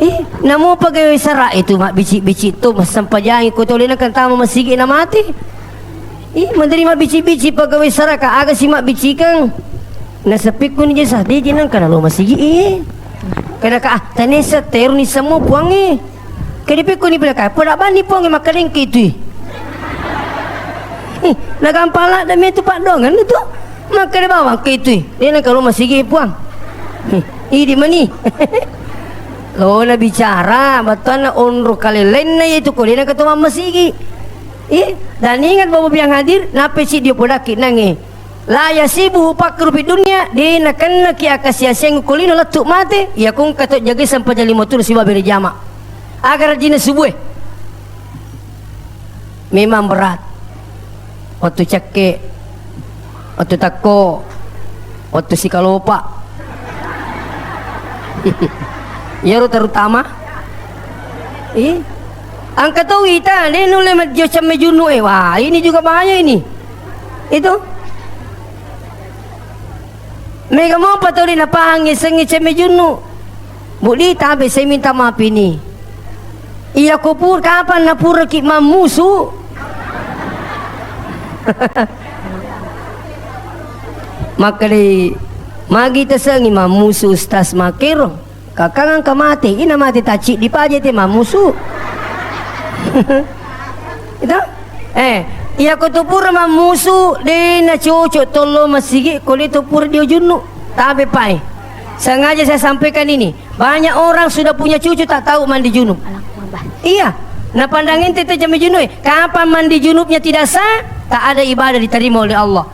Eh, namo pegawai sara itu mabbici-bici tu massempajangi ko tolena kan tama masigi na mate. Eh, menteri mabbici-bici pegawai sara ka aga si mabbicikang. Nasepikku ni jasa, de jenang kana lo masigi e. Kana ka ah, tanesa teru ni semua Puangnge. Kedipikku ni pila ka, pada bani Puangnge makkalengke itu. Eh, nagampang ladde mi tu paddongan tu. Makkeda bawang ke itu. Dena kalau masigi Puang. Eh, idi mani. Lo na bicara, battuanna onro kalellenna itu ko dena ketua masigi. Eh, dan ingat Bapak yang hadir, nape si dia podaki nange. La yasibuhu pakru fid dunya, de nakennaki akkasia-siang ko lino lettu mate, iya kongka to jagai sampaja lima turu siba bere jama. Aga rajinna subue. Memang berat. Wettu cekke, wettu tekko, wettu sikalopa. Iyaro terutama Ih, engka to wita, de nulle majjo cemme junnu e. Wah, ini juga bahaya ini. Itu. Mega mopa tuli napahang isengnge cemme junnu. Budi, tabe, saya minta maaf ini. Iya kupur kapan napuraki mammusu? Makkedai, magi tesengi mammusu Ustaz makkero? Kakang engka mate, ina mate tacciddi paja te mammusu. Itu? Eh, iya ko tu pura mammusu, de na cocok tollo masigi, ko de tu pura dio junnu. Tabe pai. Sengaja saya sampaikan ini. Banyak orang sudah punya cucu tak tahu mandi junub. Iya. Nah, pandang ente tu cemme junub, eh. Kapan mandi junubnya tidak sah, tak ada ibadah diterima oleh Allah.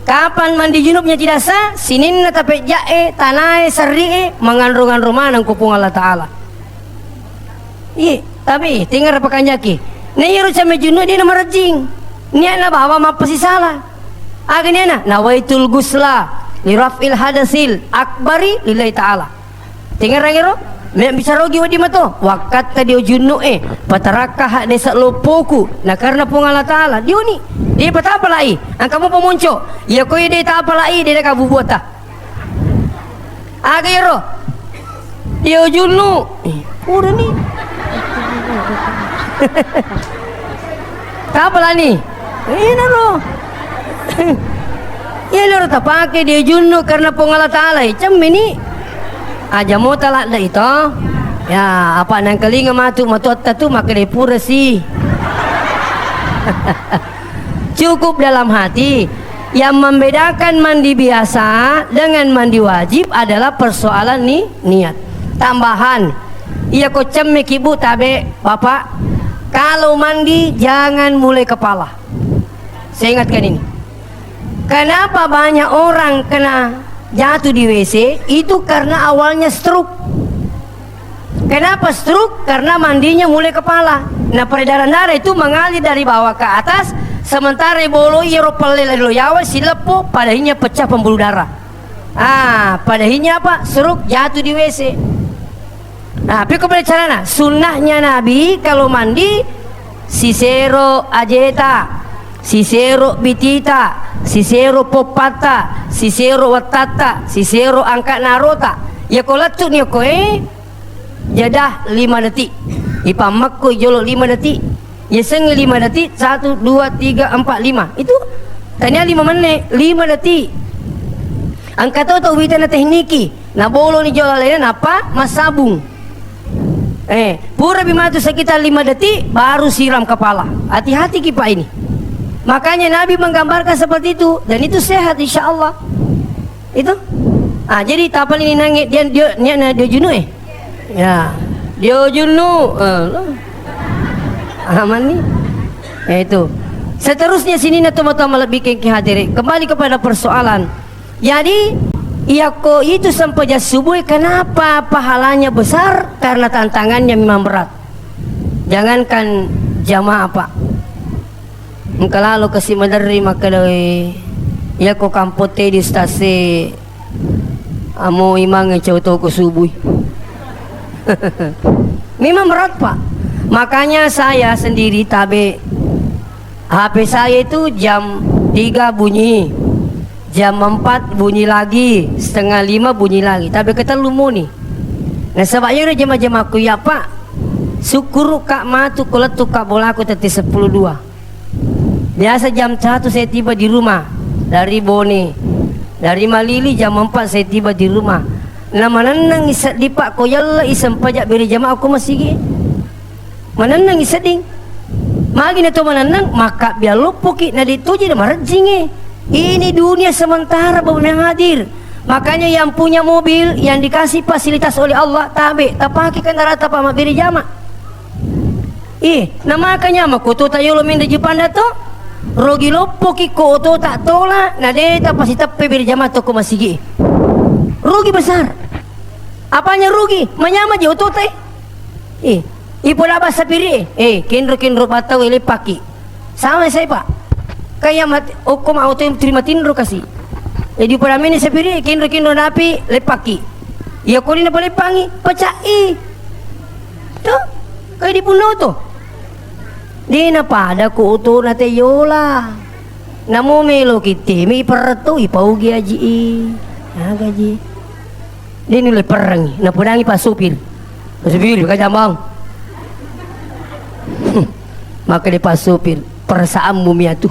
Kapan mandi junubnya tidak sah, sininna tapejja'e, tanae, serri'e, manganro-nganro maneng ko Puang Allah Ta'ala. Iye, tapi tinggal apa kanjaki. Nah, iyaro cemme junub dia marejjing. Niatna bawa mappasisala. Aga niatna, nawaitul gusla li raf'il hadasil akbari lillahi ta'ala. Tengerangero, me bicara ogi wedding mato. Wakkatta dio junnu e, patarakka hak desa loppoku. Na karena Puang Allah Ta'ala, dioni. Dia patapalai, angka mo pemonco. Iya koi dia tapalai, dia kabubuata. Aga ero? Dio junnu. Eh, purani. Tapalani. Inaro. Iya loro tapake dio junnu karena Puang Allah Ta'ala, eh, cemmini. Aja mo taladde ito. Ya, apa nangkalinga matu matuatta tu makkeda pura si. Cukup dalam hati. Yang membedakan mandi biasa dengan mandi wajib adalah persoalan ni niat. Tambahan, iya ko cemmeki, Bu, tabe, Bapak, kalau mandi jangan mulai kepala. Saya ingatkan ini. Kenapa banyak orang kena jatuh di W C? Itu karena awalnya stroke. Kenapa stroke? Karena mandinya mulai kepala. Nah, peredaran darah itu mengalir dari bawah ke atas, sementara bolo iyaro pelle lo yawa sileppo, padahinya pecah pembuluh darah. Ah, padahinya apa? Stroke, jatuh di W C. Nah, pekko pada carana, sunnahnya Nabi kalau mandi, sisero ajeta, sisero bitita, sisero poppatta, sisero wettatta, sisero angka narota. Iya ko lettu ni okko e, jadah lima detik. Ipammekko jolo lima detik. Yasengnge lima detik, satu, dua, tiga, empat, lima. Itu tania lima menit, lima detik. Angka to to witana tekniki. Naboloni jolo alena, nappa massabung. Eh, purapi matu sekitar lima detik, baru siram kepala. Hati-hati ki, Pak, ini. Makanya Nabi menggambarkan seperti itu, dan itu sehat, insya Allah. Itu. Ah, jadi tapalini nange dia, dia, niatna dia junub, eh? Ya, dia junub. Eh, lo. Aman nih. Ya, itu. Seterusnya sini na teman-teman lebih ke hadiri. Kembali kepada persoalan. Jadi, iyako itu sempajang subuh, kenapa pahalanya besar? Karena tantangannya memang berat. Jangankan jamaah, Pak. Engka lalo kasi maderri makkeda, "Wé, iyako kampotte di ustaz e, amo imang e cau toko subui." Memang berat, Pak. Makanya saya sendiri tabe H P saya itu jam tiga bunyi, jam empat bunyi lagi, setengah lima bunyi lagi, tabe ketellu moni. Nasaba iyaro jama-jamaku, ya, Pak, sukkuruka matu ko lettuka bolaku tette seppulo dua. Biasa jam satu saya tiba di rumah dari Bone, dari Malili jam empat saya tiba di rumah. Na manenneng seddi, Pak, ko yalla iseng paja bere jamaah ko masigi. Manenneng sedding. Magi na to manenneng, makkabbiang loppoki, na de toji na marejjingnge. Ini dunia sementara, Bapak yang hadir. Makanya yang punya mobil, yang dikasih fasilitas oleh Allah, tabe, tapake kendaraan tapa mabbere jama. Ih, na makanya mako to tayolo mende Jepanda to, rogi loppoki ko oto tak tola, na de tapasiteppe bere jama to ko masigi. Rugi besar. Apanya rugi? Manyama je oto te. Eh, ipola basa piri, eh, kenro-kenro batau ele paki. Sama saya, Pak. Kayak mat, okko ma oto yang terima tinro kasi. Eh, di pola mene sapiri, kenro-kenro napi, lepaki. Iya, kodi na palepangi, pecai. Tuh. Kai di punna oto. De' napada ko otona te yola. Namo melo kittemi iperretto ipaugi aji i. Aga ji. De' nulle perrengi, napodangi Pak Supir. Pak Supir, ka jambang. Maka de' Pak Supir, perasaanmu mia tu.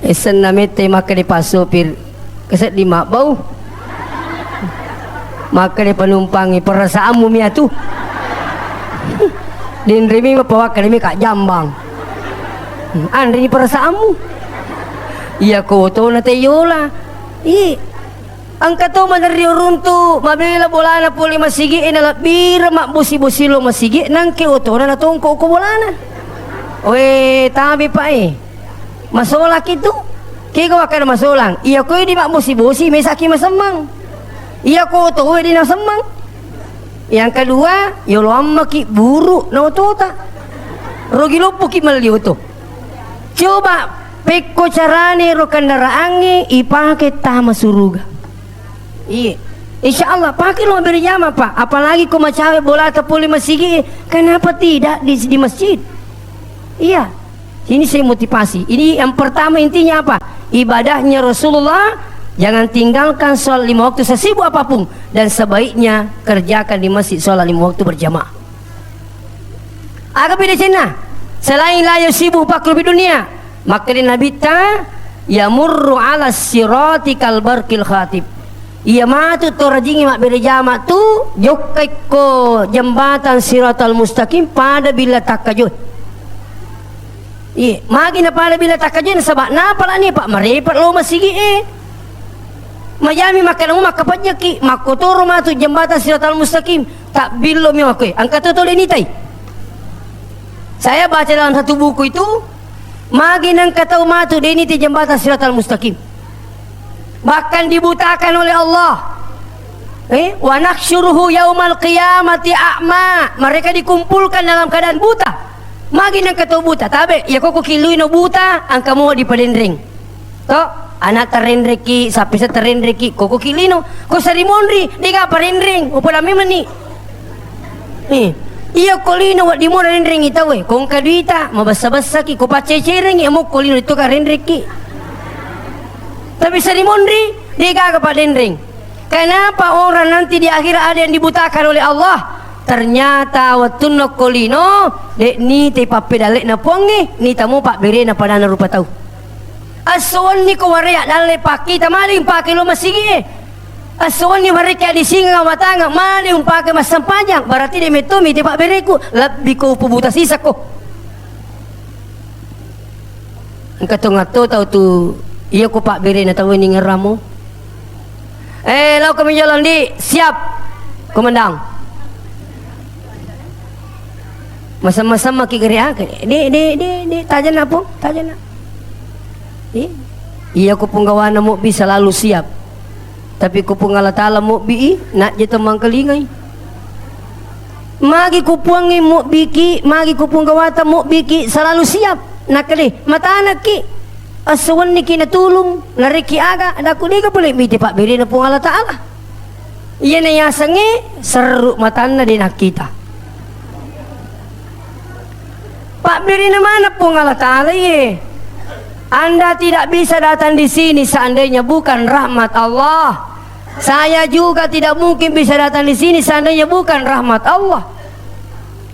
Esenna mette maka de' Pak Supir, keseddi mabbau. Maka de' panumpangi, perasaanmu mia tu. Denremi mapawakka demi ka jambang. Anreni perasaanmu. Iya ko otona te yola. Ih, engka to maderri uruntu, mabela bolana pole masigi e, nalebbireng mabbosi-bosi lo masigi, nangke otona natongko ko bolana. Oe, tabe pa e. Masolaki tu. Kega wakkada masolang. Iya ko di mabbosi-bosi, mesaki masemmang. Iya ko oto we di nasemmang. Yang kedua, yolo ammaki buru na otota. Rogi loppoki melli oto. Coba pekko carane ro kendaraangnge ipake tama suruga. Iya. Insya Allah, pake lo beri jama, Pak. Apalagi ko macawe bolata pole masigi, kenapa tidak di, di masjid? Iya. Ini saya motivasi. Ini yang pertama, intinya apa? Ibadahnya Rasulullah, jangan tinggalkan sholat lima waktu sesibuk apapun, dan sebaiknya kerjakan di masjid sholat lima waktu berjamaah. Aga beda cenna? Selain la yusibu fakru bid dunia, makkeda Nabitta, yamurru ala sirati kal barqil khatib. Iya matu to rajingi mabbere jama tu, jokka ikko jembatan Siratal Mustaqim pada bila takkajoe. Iye, magi na pada bila takkajoe, nasaba napa lani, Pak, marepa lo masigi e. Majami makkeda mu makkapajjaki, makkotoro matu jembatan Siratal Mustaqim, tabbillo mi makkoe, engka to tole nitai. Saya baca dalam satu buku itu, magi nengka tau matu de nitai jembatan Siratal Mustaqim. Bahkan dibutakan oleh Allah. Eh, wa nahsyuruhu yaumal qiyamati a'ma. Mereka dikumpulkan dalam keadaan buta. Magi nengka tau buta, tabe, iya koko killuino buta, engka mua dipadenreng. To, ana tarenreki, sapisa tarenreki, koko kilino, ko sarimonri, dega parenreng, upoda memeni. Eh, iya ko lino wedding mua renrengi tauwe, ko engka duita, mabessa-bessaki, ko paccecereng, iya mokko lino itu ka renreki. Tapi sarimonri, dega ga padenreng. Kenapa orang nanti di akhirat ada yang dibutakan oleh Allah? Ternyata wettunna ko lino, de nita pappedalle'na Puangnge, nita mo pabberena padana rupa tau. Esso wenni ko warea dalle pakkita male mpake lo masigi e. Esso wenni warekki addisingang awatangang male mpake massempajang, berarti de metto mita pabbereku, lebbi ko upubuta sisakko. Engka tongatto tau tu, iya ko pabberena tau ningeramo. Eh, lao kami jalan di, siap, Komandan. Masam-masam maki gere ake. Di, di, di, di, tajana po, tajana. Di, iya ko punggawana mobbi selalu siap. Tapi ko Puang Allah Taala mobbi i, najje temmangkalingai. Magi ko Puangnge mobbiki, magi ko Puang Gawata mobbiki, selalu siap. Nakkeda, matanakki. Esso wenniki natulung, narekki aga, daku dega pole mite pabberena Puang Allah Taala. Iyana yasengnge serru matanna de nakkita. Pabberena mana Puang Allah Taala ye. Anda tidak bisa datang di sini seandainya bukan rahmat Allah. Saya juga tidak mungkin bisa datang di sini seandainya bukan rahmat Allah.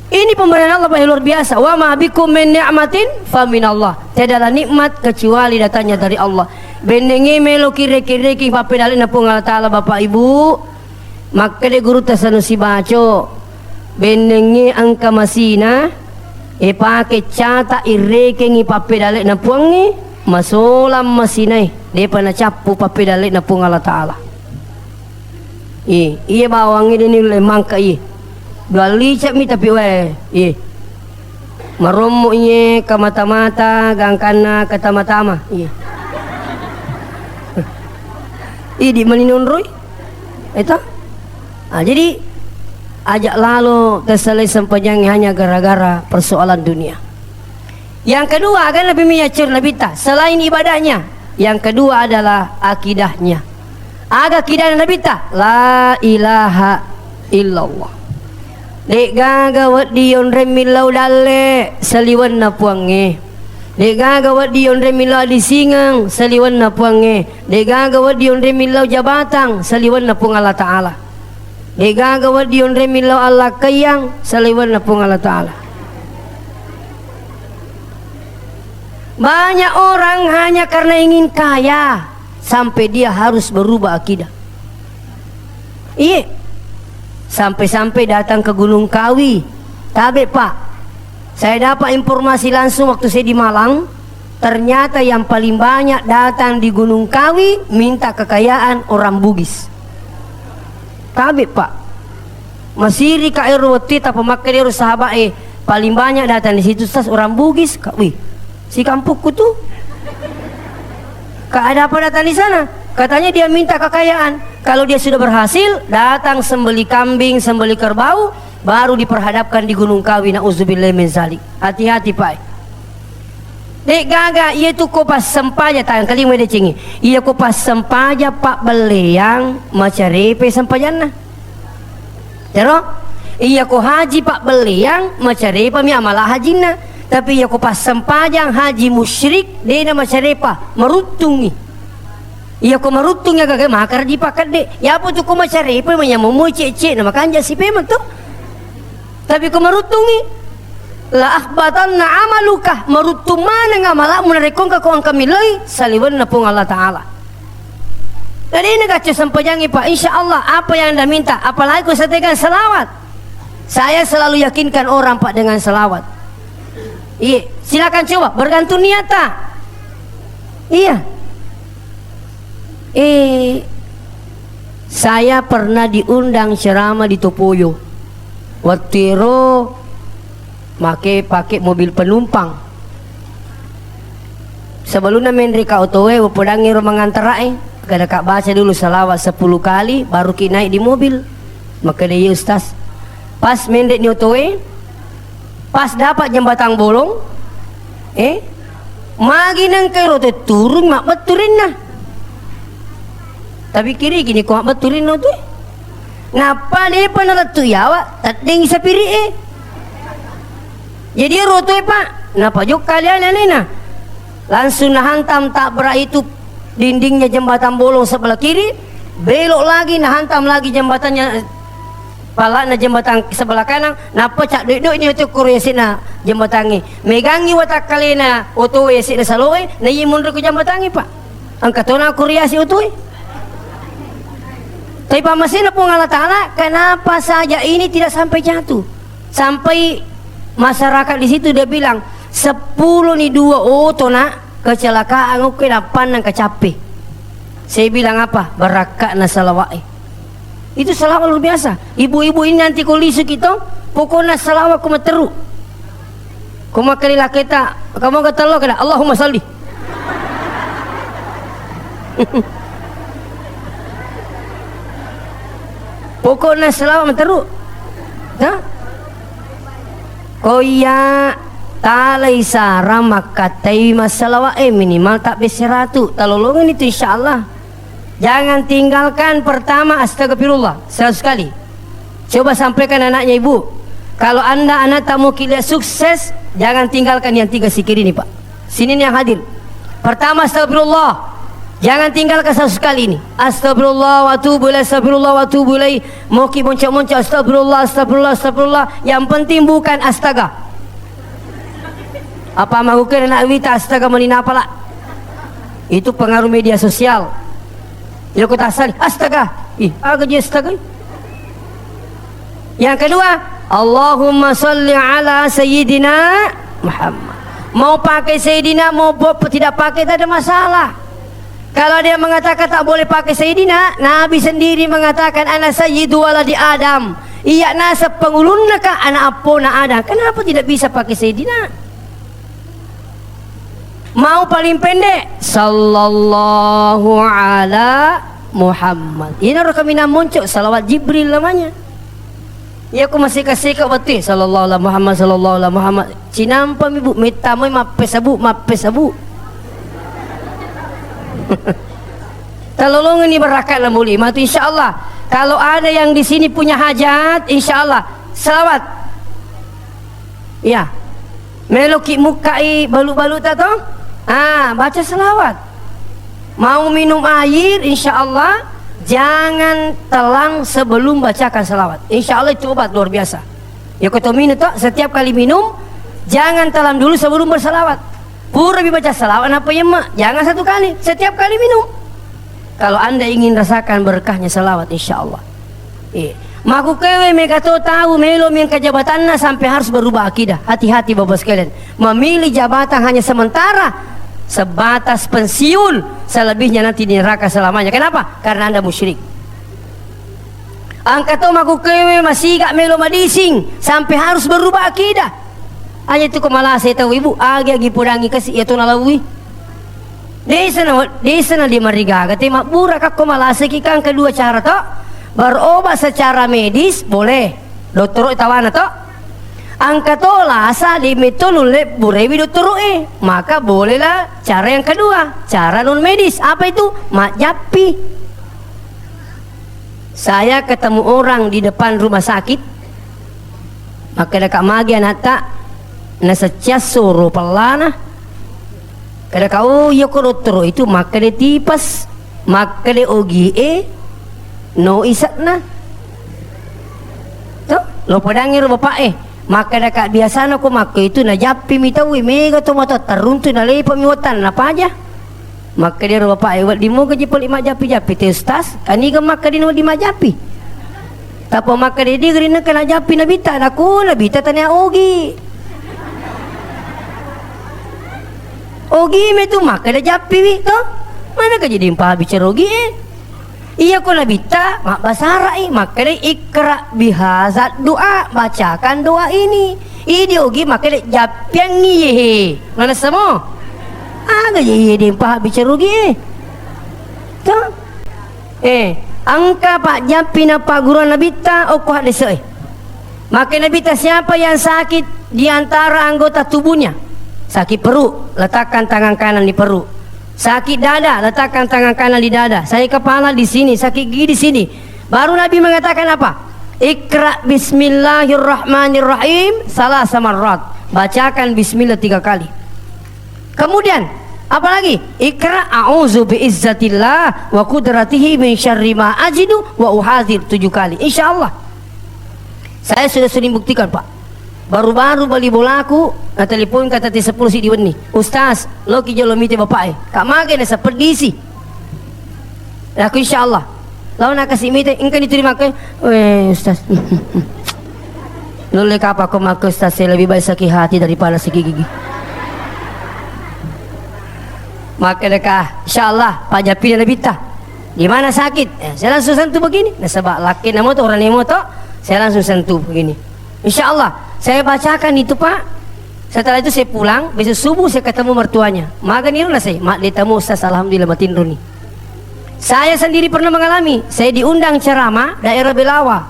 Ini pemberian Allah yang luar biasa. Wa ma bikum min ni'matin fa minallah. Tiadalah nikmat kecuali datangnya dari Allah. Bennengngi melo kire-kireki pappedalena Puang Allah Taala, Bapak Ibu. Makkeda gurutta Sanusi Baco, bennengngi engka masina, epake cata irekengi pappedalle'na Puangnge, masolang masinae, depa nacappu pappedalle'na Puang Allah Taala. Iye, iye bawangnge de nulle mangka iye. Dua licekmi tapi wae, iye. Marommo iye kamata-mata gangkanna katama-tama. Iye. Idi mani nonroi. Eto? Ah, jadi, ajak lalo terselai sempajangnge hanya gara-gara persoalan dunia. Yang kedua, aga Nabi miyaccur Nabitta, selain ibadahnya, yang kedua adalah akidahnya. Aga kidana Nabitta? La ilaha illallah. De'gaga wedding yonreng millau dalle saliwenna Puangnge. De'gaga wedding yonreng millau adisingeng saliwenna Puangnge. De'gaga wedding yonreng millau jabatang saliwenna Puang Allah Ta'ala. De'gaga wedding yonreng millau allakkaiyang saliwenna Puang Allah Ta'ala. Banyak orang hanya karena ingin kaya sampai dia harus berubah akidah. Iye. Sampai-sampai datang ke Gunung Kawi. Tabe, Pak. Saya dapat informasi langsung waktu saya di Malang. Ternyata yang paling banyak datang di Gunung Kawi minta kekayaan orang Bugis. Tabe, Pak. Masiri ka ero wettu, tappa makkeda ero sahabat e, paling banyak datang di situ, Ustaz, orang Bugis. Ka, wih, si kampungku tuh. Ka, ada apa datang di sana? Katanya dia minta kekayaan. Kalau dia sudah berhasil, datang sembeli kambing, sembeli kerbau, baru diperhadapkan di Gunung Kawi. Nauzubillah min zalik. Hati-hati, Pak. De'gaga, iya tu ko passempajang, tangkalinga decengi. Iya ko passempajang pabbelleang, macarepe sempajanna. Ero? Iya ko haji pabbelleang, macarepa mi amala hajinna. Tapi iya ko passempajang haji musyrik, de'na macarepa, maruttungi. Iya ko maruttungi agaga, makara dipakedde. Yapa tu ko macarepa, manyameng moi cek-cek, na makanja si pemeng tu. Tapi ko maruttungi, la ahbatanna amaluka, maruttung maneng amalamu narekko engka ko engka miloi saliwenna Puang Allah Ta'ala. Jadi ini kacau sempajangi, Pak. Insya Allah apa yang Anda minta, apalagi ko setekan salawat. Saya selalu yakinkan orang, Pak, dengan salawat. Iya, silakan coba, bergantung niat, tak? Iya. Eh, saya pernah diundang ceramah di Topoyo. Wettu ero make pake mobil penumpang. Sebelumnya menre ka otoe, upodangi ro mangantara e, kada ka baca dulu salawat sepuluh kali, baru ki naik di mobil. Makkeda, "Iya, Ustaz." Pas menre ni otoe, pas dapat jembatan bolong, eh, magi nengka ero otoe turun, mabbettu rinna. Tapi kiri gini ko mabbettu rinna otoe. Nappa depa nalettu yawa, teddeng sapiri e. Jadi ero otoe, Pak, napajokka alena. Langsung nahantam tabrak itu dindingnya jembatan bolong sebelah kiri, belok lagi, nahantam lagi jembatannya, palana jembatan sebelah kanan, nappa caddo-doi ni oto koro yase'na jembatangnge. Megangngi watakkalena oto yase'na saloe, na iya monro ko jembatangnge, Pak. Engka tona koro yase otoe. Tapi pammasena Puang Allah Ta'ala, kenapa saja ini tidak sampai jatuh? Sampai masyarakat di situ dia bilang, "Seppulo ni dua oto, Nak, kecelakaan, oke, nappanna engka cappe." Saya bilang apa? Barakka'na salawa'e. Itu salawat luar biasa. Ibu-ibu ini nanti ko lisu kita, pokoknya salawat ko matteru. Ko makkeda lakketa, kamu katello kada, "Allahumma salli." Pokokna salawat matteru. Ha? Ko iya talai sara makkattai massalawat e, minimal tabbe seratu. Talolongeng itu, insyaallah. Jangan tinggalkan pertama astagfirullah seratus kali. Coba sampaikan anaknya, Ibu, kalau Anda anak tak mau kita sukses, jangan tinggalkan yang tiga zikir ini, Pak. Sini nih yang hadir. Pertama, astagfirullah. Jangan tinggalkan seratus kali ini. Astagfirullah wa atubu ilaih, astagfirullah wa atubu ilaih. Moki moncok-moncok, astagfirullah, astagfirullah, astagfirullah. Yang penting bukan astaga. Apa maguke anak wita astaga mani napala. Itu pengaruh media sosial. Iyako tassali, astaga. Ih, aga ji astaga. Yang kedua, Allahumma salli ala Sayyidina Muhammad. Mau pakai Sayyidina, mau po-, tidak pakai, tak ada masalah. Kalau ada yang mengatakan tak boleh pakai Sayyidina, Nabi sendiri mengatakan, "Ana sayyidu waladi Adam." Iya nasab pengulunna ka anak appona Adam. Kenapa tidak bisa pakai Sayyidina? Mau paling pendek, sallallahu ala Muhammad. Inaro kaminang monco, salawat Jibril namanya. Iya, ko masika-sika wettu, sallallahu ala Muhammad, sallallahu ala Muhammad. Cinampami, Bu, mettamai mappesa, Bu, mappesa, Bu. Talolongenni barakka'na muli matu, insyaallah. Kalau ada yang di sini punya hajat, insyaallah, selawat. Iya. Meloki mukkai balu-baluta to? Ah, baca selawat. Mau minum air, insyaallah, jangan telan sebelum bacakan selawat. Insyaallah itu obat luar biasa. Ya, ko to minum to, setiap kali minum, jangan telan dulu sebelum berselawat. Pura mi baca salawat, nappa yemme, jangan satu kali, setiap kali minum. Kalau Anda ingin rasakan berkahnya salawat, insyaallah. Iya. Makkukkuewe mega to tau melo mi engka jabatanna sampai harus berubah akidah. Hati-hati, Bapak sekalian. Memilih jabatan hanya sementara, sebatas pensiun, selebihnya nanti di neraka selamanya. Kenapa? Karena Anda musyrik. Engka to makkukkuewe masiga melo madising sampai harus berubah akidah. Aja tu ko malasa tau, Ibu, agi-agi podangi kasi iya to nalaui. Desa na, desa na di marigaga te mabbura kakko malasaki, kan kedua cara to. Berobat secara medis boleh. Dottoro tawana to. Engka to lasa di metto nulle burewi dottoro e. Maka bolehlah cara yang kedua, cara non medis. Apa itu? Majjappi. Saya ketemu orang di depan rumah sakit, makkeda, "Kak, magi anatta?" Nasecciassoro pellana. Kada ka, "Oh, iya ko dottoro itu makkeda tipes, makkeda ogi e, no isekna." To, lo podangi ro bapak e. Makkeda, "Kak, biasana ko makko itu najappi mi tau, mega to matu terruntu, nalepa mi wettan napaja." Makkeda ro bapak e, "Wedding moga ji pole majjappi-jappi te, Ustaz? Kaniga makkeda wedding majjappi?" Tappa makkeda, "Di gerinna kena jappi nabitta, nako nabitta tania ogi. Ogi me tu makkeda jappi wi to. Mana ka jadi mpaha bicara ogi e?" Iya ko nabitta mabbasara'i, makkeda, "Iqra bihazad du'a, bacakan doa ini." Idi ogi makkeda, "Jappiangngi yehe." Manessa mo? Aga je iye de mpaha bicara ogi e. To? Eh, engka pajjappi na pagguruan nabitta okko haddese e. Makkeda nabitta, "Siapa yang sakit di antara anggota tubuhnya?" Sakit perut, letakkan tangan kanan di perut. Sakit dada, letakkan tangan kanan di dada. Sakit kepala di sini, sakit gigi di sini. Baru Nabi mengatakan apa? "Iqra bismillahirrahmanirrahim salasa marrat." Bacakan bismillah tiga kali. Kemudian, apalagi? "Iqra a'udzu biizzatillah wa qudratihi min syarri ma ajidu wa uhadzir" tujuh kali. Insyaallah. Saya sudah sering buktikan, Pak. Baru-baru bali bolaku, nateleponka tette seppulo siddi wenni. "Ustaz, loki jolo mite bapak e." "Kak, mage na sepeddisi?" Aku, "Insyaallah." Laona kasi mite, engkani tuli makke, "Weh, Ustaz." Lolle kapa ko makke, Ustaz, saya lebih baik sakit hati daripada sakit gigi. Makke deka, "Insyaallah, pajappina nabitta." "Di mana sakit?" "Eh, saya langsung sentuh begini." Nasaba lakke namo to, orang nemo to, saya langsung sentuh begini. "Insyaallah, saya bacakan itu, Pak." Setelah itu saya pulang, besok subuh saya ketemu mertuanya. "Magani ro na saya?" "Madde tamo, Ustaz, alhamdulillah matinroni." Saya sendiri pernah mengalami, saya diundang ceramah daerah Belawa.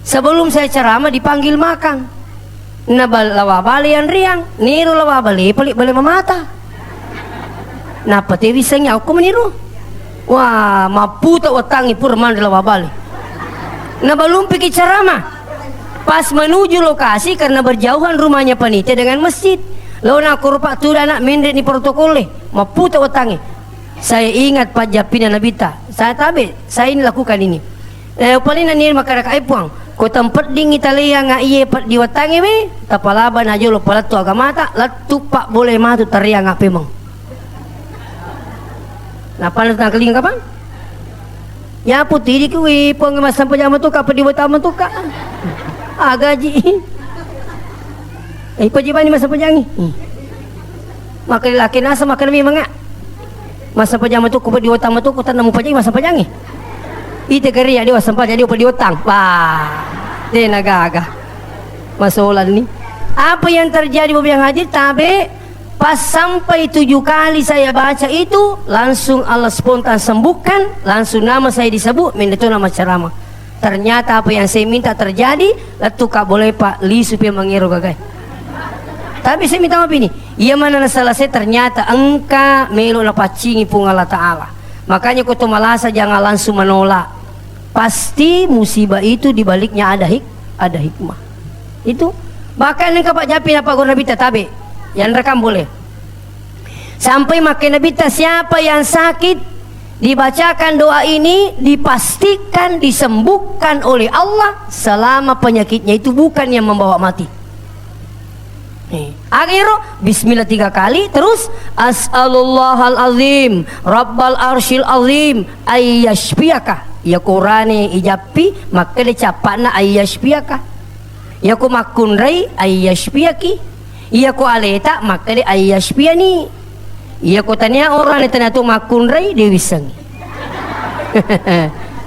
Sebelum saya ceramah dipanggil makan. Na bal-, lawa bale yang riang, nero lawa bale pale bale mamata. Nappa te wissengngi okko meniro. Wah, mapputa wettangngi pura manre lawa bale. Nabalumpiki ceramah. Pas menuju lokasi karena berjauhan rumahnya panitia dengan masjid. Laona koro Pak tuda anak menre ni protokol e. Mapputa wettangngi. Saya ingat pajjappina nabitta. Saya tabe, saya ini lakukan ini. Eh, paling nani makkada ka, "Eh, Puang, ko tempeddingngi taleanga iye peddi wettangnge we, tapalaba na jolo palettu agamata, lettu pabbolai matu tariang appemeng." Nappa na tangkalinga kapang? Ya putih diki we, Puang, massempajang matu ka peddi wettang matu ka. Agaji. Eh, pajibani massempajangngi. Hmm. Makkeda laki nasa makkeda memang, ah. Massempajangngi matu ko peddi wettang matu ko tanna mupajangngi massempajangngi. Ite keri ade wassempajang ade peddi wettang. Wah. De nagaga. Masolanni. Apa yang terjadi, Bapak yang hadir? Tabe, pas sampai tujuh kali saya baca itu, langsung Allah spontan sembuhkan, langsung nama saya disebut, mendeto nama ceramah. Ternyata apa yang saya minta terjadi, lettu ka boleh Pak lisu pe mangero gagai. Tapi saya minta maaf ini, iya mana na selesai ternyata engka melo na paccingi Puang Allah Ta'ala. Makanya ko to malasa jangan langsung menolak. Pasti musibah itu di baliknya ada hik-, ada hikmah. Itu. Bahkan engka Pak Jappi na Pak Guru Nabitta tabe. Yang rekam boleh. Sampai makkeda Nabitta, siapa yang sakit dibacakan doa ini dipastikan disembuhkan oleh Allah selama penyakitnya itu bukan yang membawa mati. Eh, aga ero? Bismillah tiga kali, terus, "As'alullahal azim, rabbal arsyil azim, ayyashfiyaka." Iya ko urane ijappi, makkeda cappa'na, "Ayyashfiyaka." Iya ko makkunrai, "Ayyashfiyaki." Iya ko aleta, makkeda, "Ayyashfiyani." Iya ko tania orane tania to makkunrai, de wissengngi.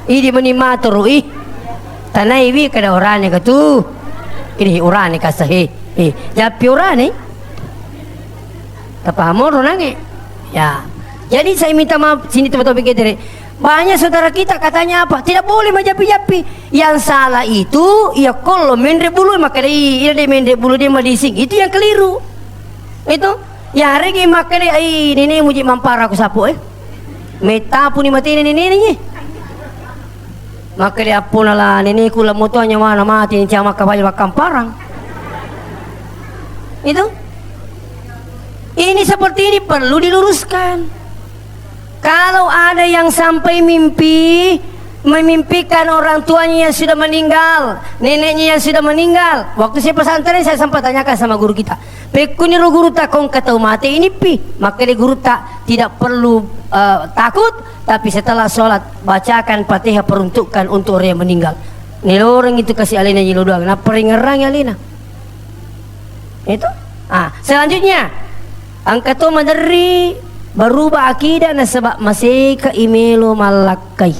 Idi meni matoro i. Tanai wi kada orane ka tu. Ini orane ka sahe. Eh, jappi orane. Tapahamo ro nange. Ya. Jadi saya minta maaf sini teman-teman P G T R. Banyak saudara kita katanya apa? Tidak boleh majappi-jappi. Yang salah itu, ya kalau menre bulu makkeda, "Ih, iya de menre bulu de madising." Itu yang keliru. Itu. Yaregi makkeda, "Ai, nene muji mampara ku sapu, eh." Metta puni matene nene ni. Makkeda appona la neneku la motoa nyawana mati ni cama kabaja makkamparang. Itu. Ini seperti ini perlu diluruskan. Kalau ada yang sampai mimpi, memimpikan orang tuanya yang sudah meninggal, neneknya yang sudah meninggal. Waktu saya pesantren, saya sempat tanyakan sama guru kita. Pekkuniro gurutta, ko engka tau mate inippi? Makkeda gurutta, tidak perlu, eh, takut, tapi setelah sholat, bacakan Fatihah, peruntukkan untuk orang yang meninggal. Niloreng itu kasi alena jilo doang, nappa ringerrangi alena. Itu. Ah, selanjutnya, engka to maderri berubah akidah nasaba maseka imelo mallakkai.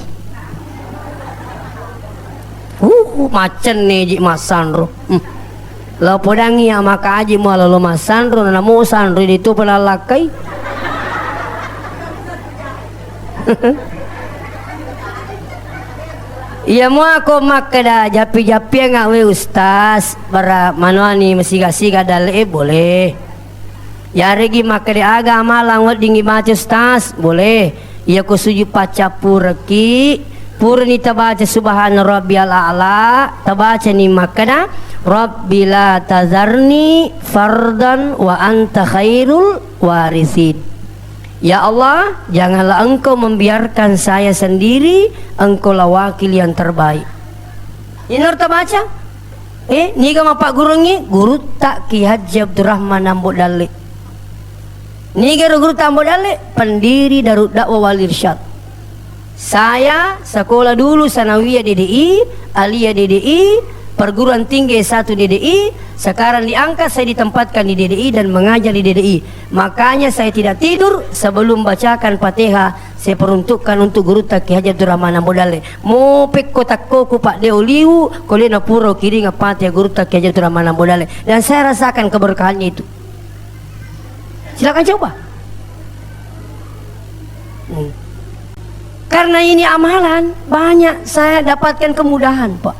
Uh, macenne ji massanro. Hmm. Lo podangi ya maka aji muala lo massanro, namo sanro di tu pelallakkai. Iya mua ko makkeda jappi-jappiang we Ustaz, bara manoani masiga-siga dalle e boleh. Yaregi makkeda aga amalang weddingngi baca Ustaz, boleh. Iya ko sujud paccappureki, purani tabaca subhana rabbiyal a'la, tabacani makkeda, "Rabbi la tazarni fardan wa anta khairul warisin." Ya Allah, janganlah Engkau membiarkan saya sendiri, Engkaulah wakil yang terbaik. Inaro tabaca? Eh, niga mappaggurungngi? Gurutta Ki Haji Abdurrahman Ambo Dalle. Niga ro gurutta Ambo Dalle? Pendiri Darud Dakwah Wal Irsyad. Saya sekolah dulu sanawiyah D D I, aliyah D D I, perguruan tinggi S satu D D I, sekarang diangkat saya ditempatkan di D D I dan mengajar di D D I. Makanya saya tidak tidur sebelum bacakan Fatihah, saya peruntukkan untuk gurutta Ki Haji Abdurrahman Ambo Dalle. Mo pekko takkoku Pak de oliwu, ko de napura kiringa Fatihah gurutta Ki Haji Abdurrahman Ambo Dalle. Dan saya rasakan keberkahannya itu. Silakan coba. Hmm. Karena ini amalan, banyak saya dapatkan kemudahan, Pak.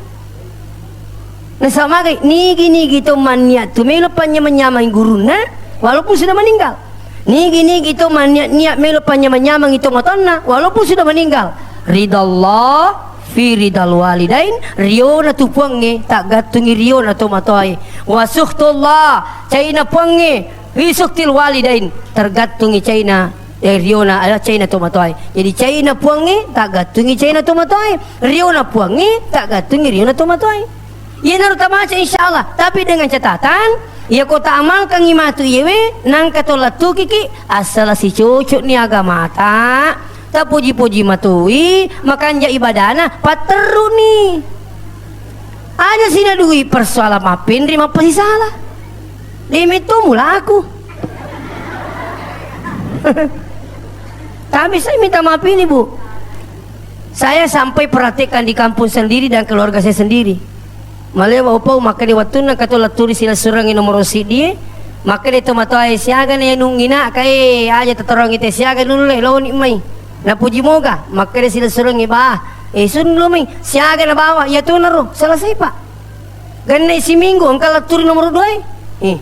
Nasaba magai, nigi-nigi to manniat tu melo panyameng-nyameng gurunna, walaupun sudah meninggal. Nigi-nigi to manniat-niat melo panyameng-nyameng itu matonna, walaupun sudah meninggal. Ridallah fi ridal walidain, riona tu puangnge, taggattungi riona to matoae. Wasukhtullah, caina puangnge, fi sukhtil walidain, tergantungi caina, eh, riona, eh, caina to matoae. Jadi caina puangnge, taggattungi caina to matoae. Riona puangnge, taggattungi riona to matoae. Iyanaro tabaca, insya Allah. Tapi dengan catatan, iya ko taamalkangngi matu iyewe, nangka to lettukiki, asala sicocokni agamata, tapoji-poji matoi, makanja ibadana, patterruni. Aja sinadui persoalan mappenri mappasisala. De metto mulaku. Tapi saya minta maaf ini, Bu. Saya sampai praktekkan di kampung sendiri dan keluarga saya sendiri. Malewa upau makkeda wettunna engka to letturi silessurengngi nomoro siddie, makkeda to matoae, "Siaga na yanungngi na kae aja tatorongngi te siaga nulle loni mai." Napuji moga, makkeda silessurengngi, "Bah, eh, sun lo mai, siaga na bawa, iya tu naro, selesai, Pak." Genne siminggu engka letturi nomoro dua e. Eh.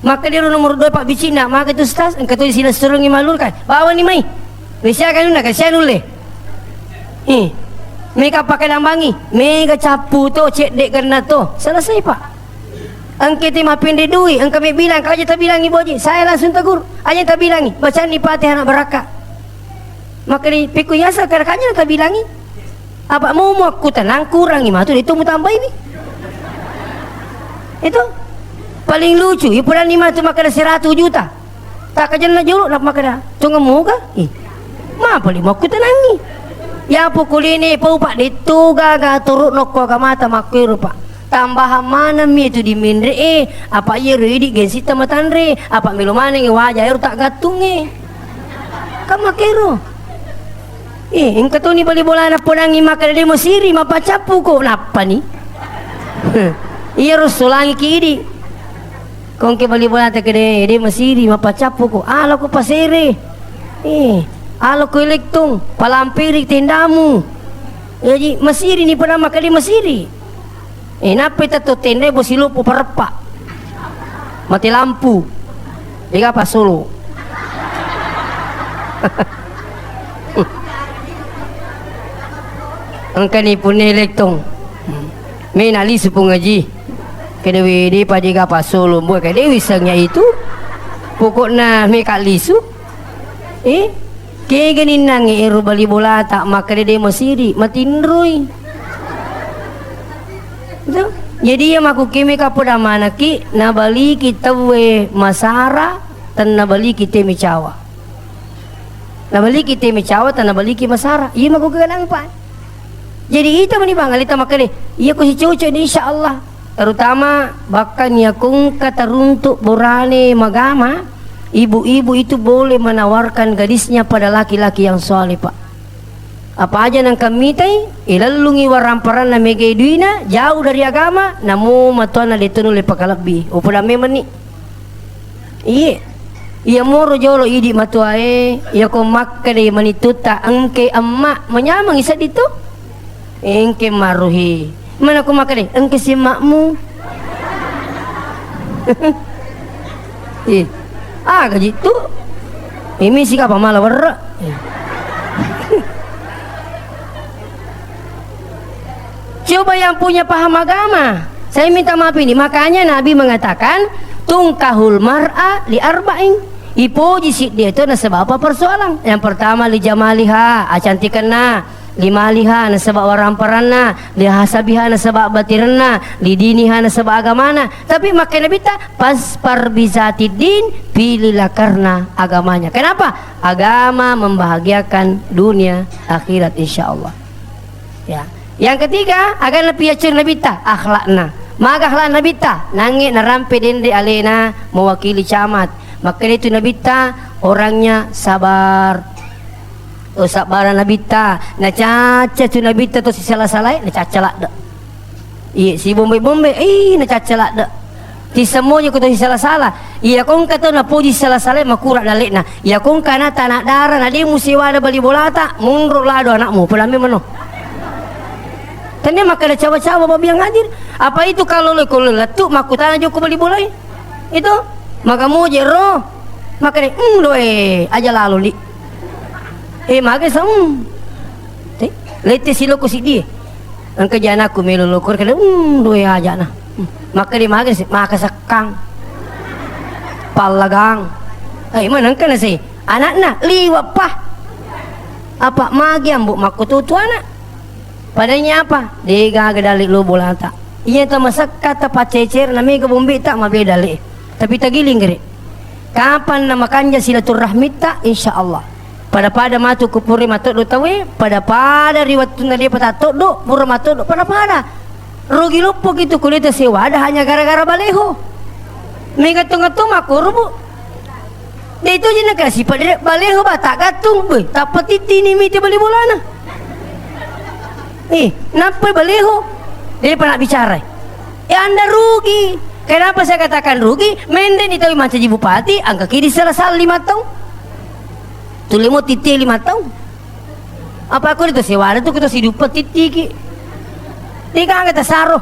Makkeda ro nomoro dua e, Pak Bicinna, "Maka itu Ustaz, engka to silessurengngi malur kae. Bawani mai." Wesiaga nunna, kasian nulle. Ih, mega pakadambangi, mega cappu to, cedde genna to. Selesai, Pak. Engka te mappenre dui, engka me bilang, aja tabilangi boji. Saya langsung tegur, aja tabilangi. Bacanni Fatihah na barakka. Makani pekku yasa kada kanya tabilangi. Apa mau muakkutanang kurangi matu itu mutambai mi. Itu paling lucu, ipuranni matu makkada seratus juta. Takkajenna jolo, nappa makkeda, "Tongeng moga?" Ih, mapa le makkutanangngi? Ya pokolene pau, Pak, detto gaga toro nokko agamata makkuero, Pak. Tambahan maneng mi tu di menre e, apa iyero idi gensitta matanre, apa melo maneng waja ero taggattungnge. Kan makkero. Eh, engka toni bali bolana podangngi makkeda de masiri, mappacappuko, nappani. Iyaro solangi ki idi. Kongke bali bolata kede, de masiri, mappacappuko. Alako pasere. Eh, alako elektong, palampiri tendamu. Jaji masiri ni pada makkeda masiri. Eh, nappai tetto tenre bosi loppo pareppa. Mati lampu. Dega pasolo. Engkani punne lektong. Mena lisu pungaji. Kede wede pa dega pasolo. Buat kede wisangnya itu. Pokokna meka lisu. Eh, kega ninnangnge ero bali bolata, makkeda de masiri, matinroi. Itu. Jadi iya makkukeme kappoda manakki, nabaliki tauwe masara, tennabaliki te mecawa. Nabaliki te mecawa, tennabaliki masara. Iya makkukega nangpa. Jadi ita mani bang, alita makkeda, iya ko sicoco ni insya Allah. Terutama bahkan iya ko engka taruntuk borane magama, ibu-ibu itu boleh menawarkan gadisnya pada laki-laki yang soleh, Pak. Apa aja nangka mitai, ilellungi waramparanna mega duina, jauh dari agama, namo matuanna de tonu le pakalebbi. Upoda memang ni. Iye. Iya moro jolo idi matuae, iya ko makkeda manitutta engke emma, manyameng iseddi tu. Engke maruhi. Mana ko makkeda engke si emmakmu. Eh, aga jitu. Imi si kapa mala werre. Coba yang punya paham agama, saya minta maaf ini. Makanya Nabi mengatakan, "Tungkahul mar'a li arba'in." Ipoji siddi itu nasaba apa persoalan. Yang pertama, li jamaliha, acantikenna, li maliha, nasaba waramparanna, li hasabiha, nasaba batirenna, li diniha, nasaba agamana. Tapi makkeda Nabitta, "Paspar bizatid din, pilihlah karena agamanya." Kenapa? Agama membahagiakan dunia akhirat, insya Allah. Ya. Yang ketiga, aga napiacceng Nabitta, akhlakna. Maga akhlak Nabitta, nangnge narampe denre alena mewakili camat. Makkeda itu Nabitta, orangnya sabar. Oh, sabbara Nabitta, nacacca tu Nabitta to sisala-salae, nacacca ladde. Iye, sibombe-bombe, ih, nacacca ladde. Tissemmoja ko to sisala-sala. Iya ko engka to napoji sala-sala makura dalle'na. Iya ko engka na tana dara na de musewada bali bolata, monro lado anakmu, padammi meno. Tania makkeda cawa-cawa babi yang hadir. Apa itu kalau lo, kalau lettu makkutana joko bali bolai? Itu maka muje ro. Makkeda, "Hmm, doe, aja lalo li." Eh, maga sam. Te, lette siloko siddi. Engka janaku melo lokor kada, um, dua ajana. Hmm. Maka dia maga si, maka sekkang. Pallagang. Eh, mana engka nasi? Anakna liwat pah. Apa magi ambo makkututu anak? Padanya apa? Dega aga dale lo bolata. Iya ta masakka ta pacecer na mega bombe ta mabeda le. Tapi tagiling gere. Kapan na makanja silaturrahmitta, insya Allah. Pada-pada matu ku pura matoddo tawe, pada-pada ri wettunna depa tatoddo, pura matoddo, pada-pada. Rugi loppo gitu kulita sewada hanya gara-gara baleho. Mega tonga-tonga makkurubu. De itu jina kasi pada baleho ba tak gatung, be, tak petiti ni mite bali bolana. Eh, nappa baleho? Depa nak bicara. Eh, Anda rugi. Kenapa saya katakan rugi? Mende ni tahu mancaji bupati, angka kiri salah salah lima tahun. Tulimo titi lima tahun. Apa aku itu sewara tu kita sidupa titi ki. Tiga angka tasaro.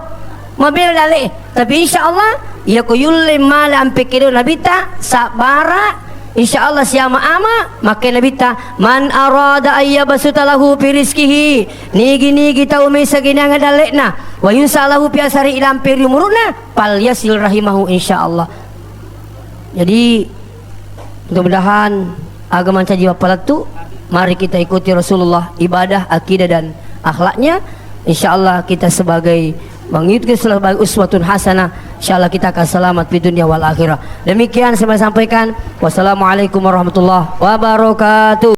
Mabel dale. Tapi insya Allah, ya ko yulle mala ampe kedo nabita, sabara, Insya Allah siama-ama, makkai Nabitta, "Man arada ayyabsuta lahu fi rizqihi," nigi-nigi tau mesa giniang dalle'na, "wa yunsa lahu fi asari," ilampe ri umuru'na, "falyasil rahimahu," insya Allah. Jadi, mudah-mudahan aga mancaji mappalettu, mari kita ikuti Rasulullah, ibadah, akidah, dan akhlaknya. Insya Allah kita sebagai mengikuti sebagai uswatun hasanah, insya Allah kita akan selamat di dunia wal akhirah. Demikian saya sampaikan. Wassalamualaikum warahmatullahi wabarakatuh.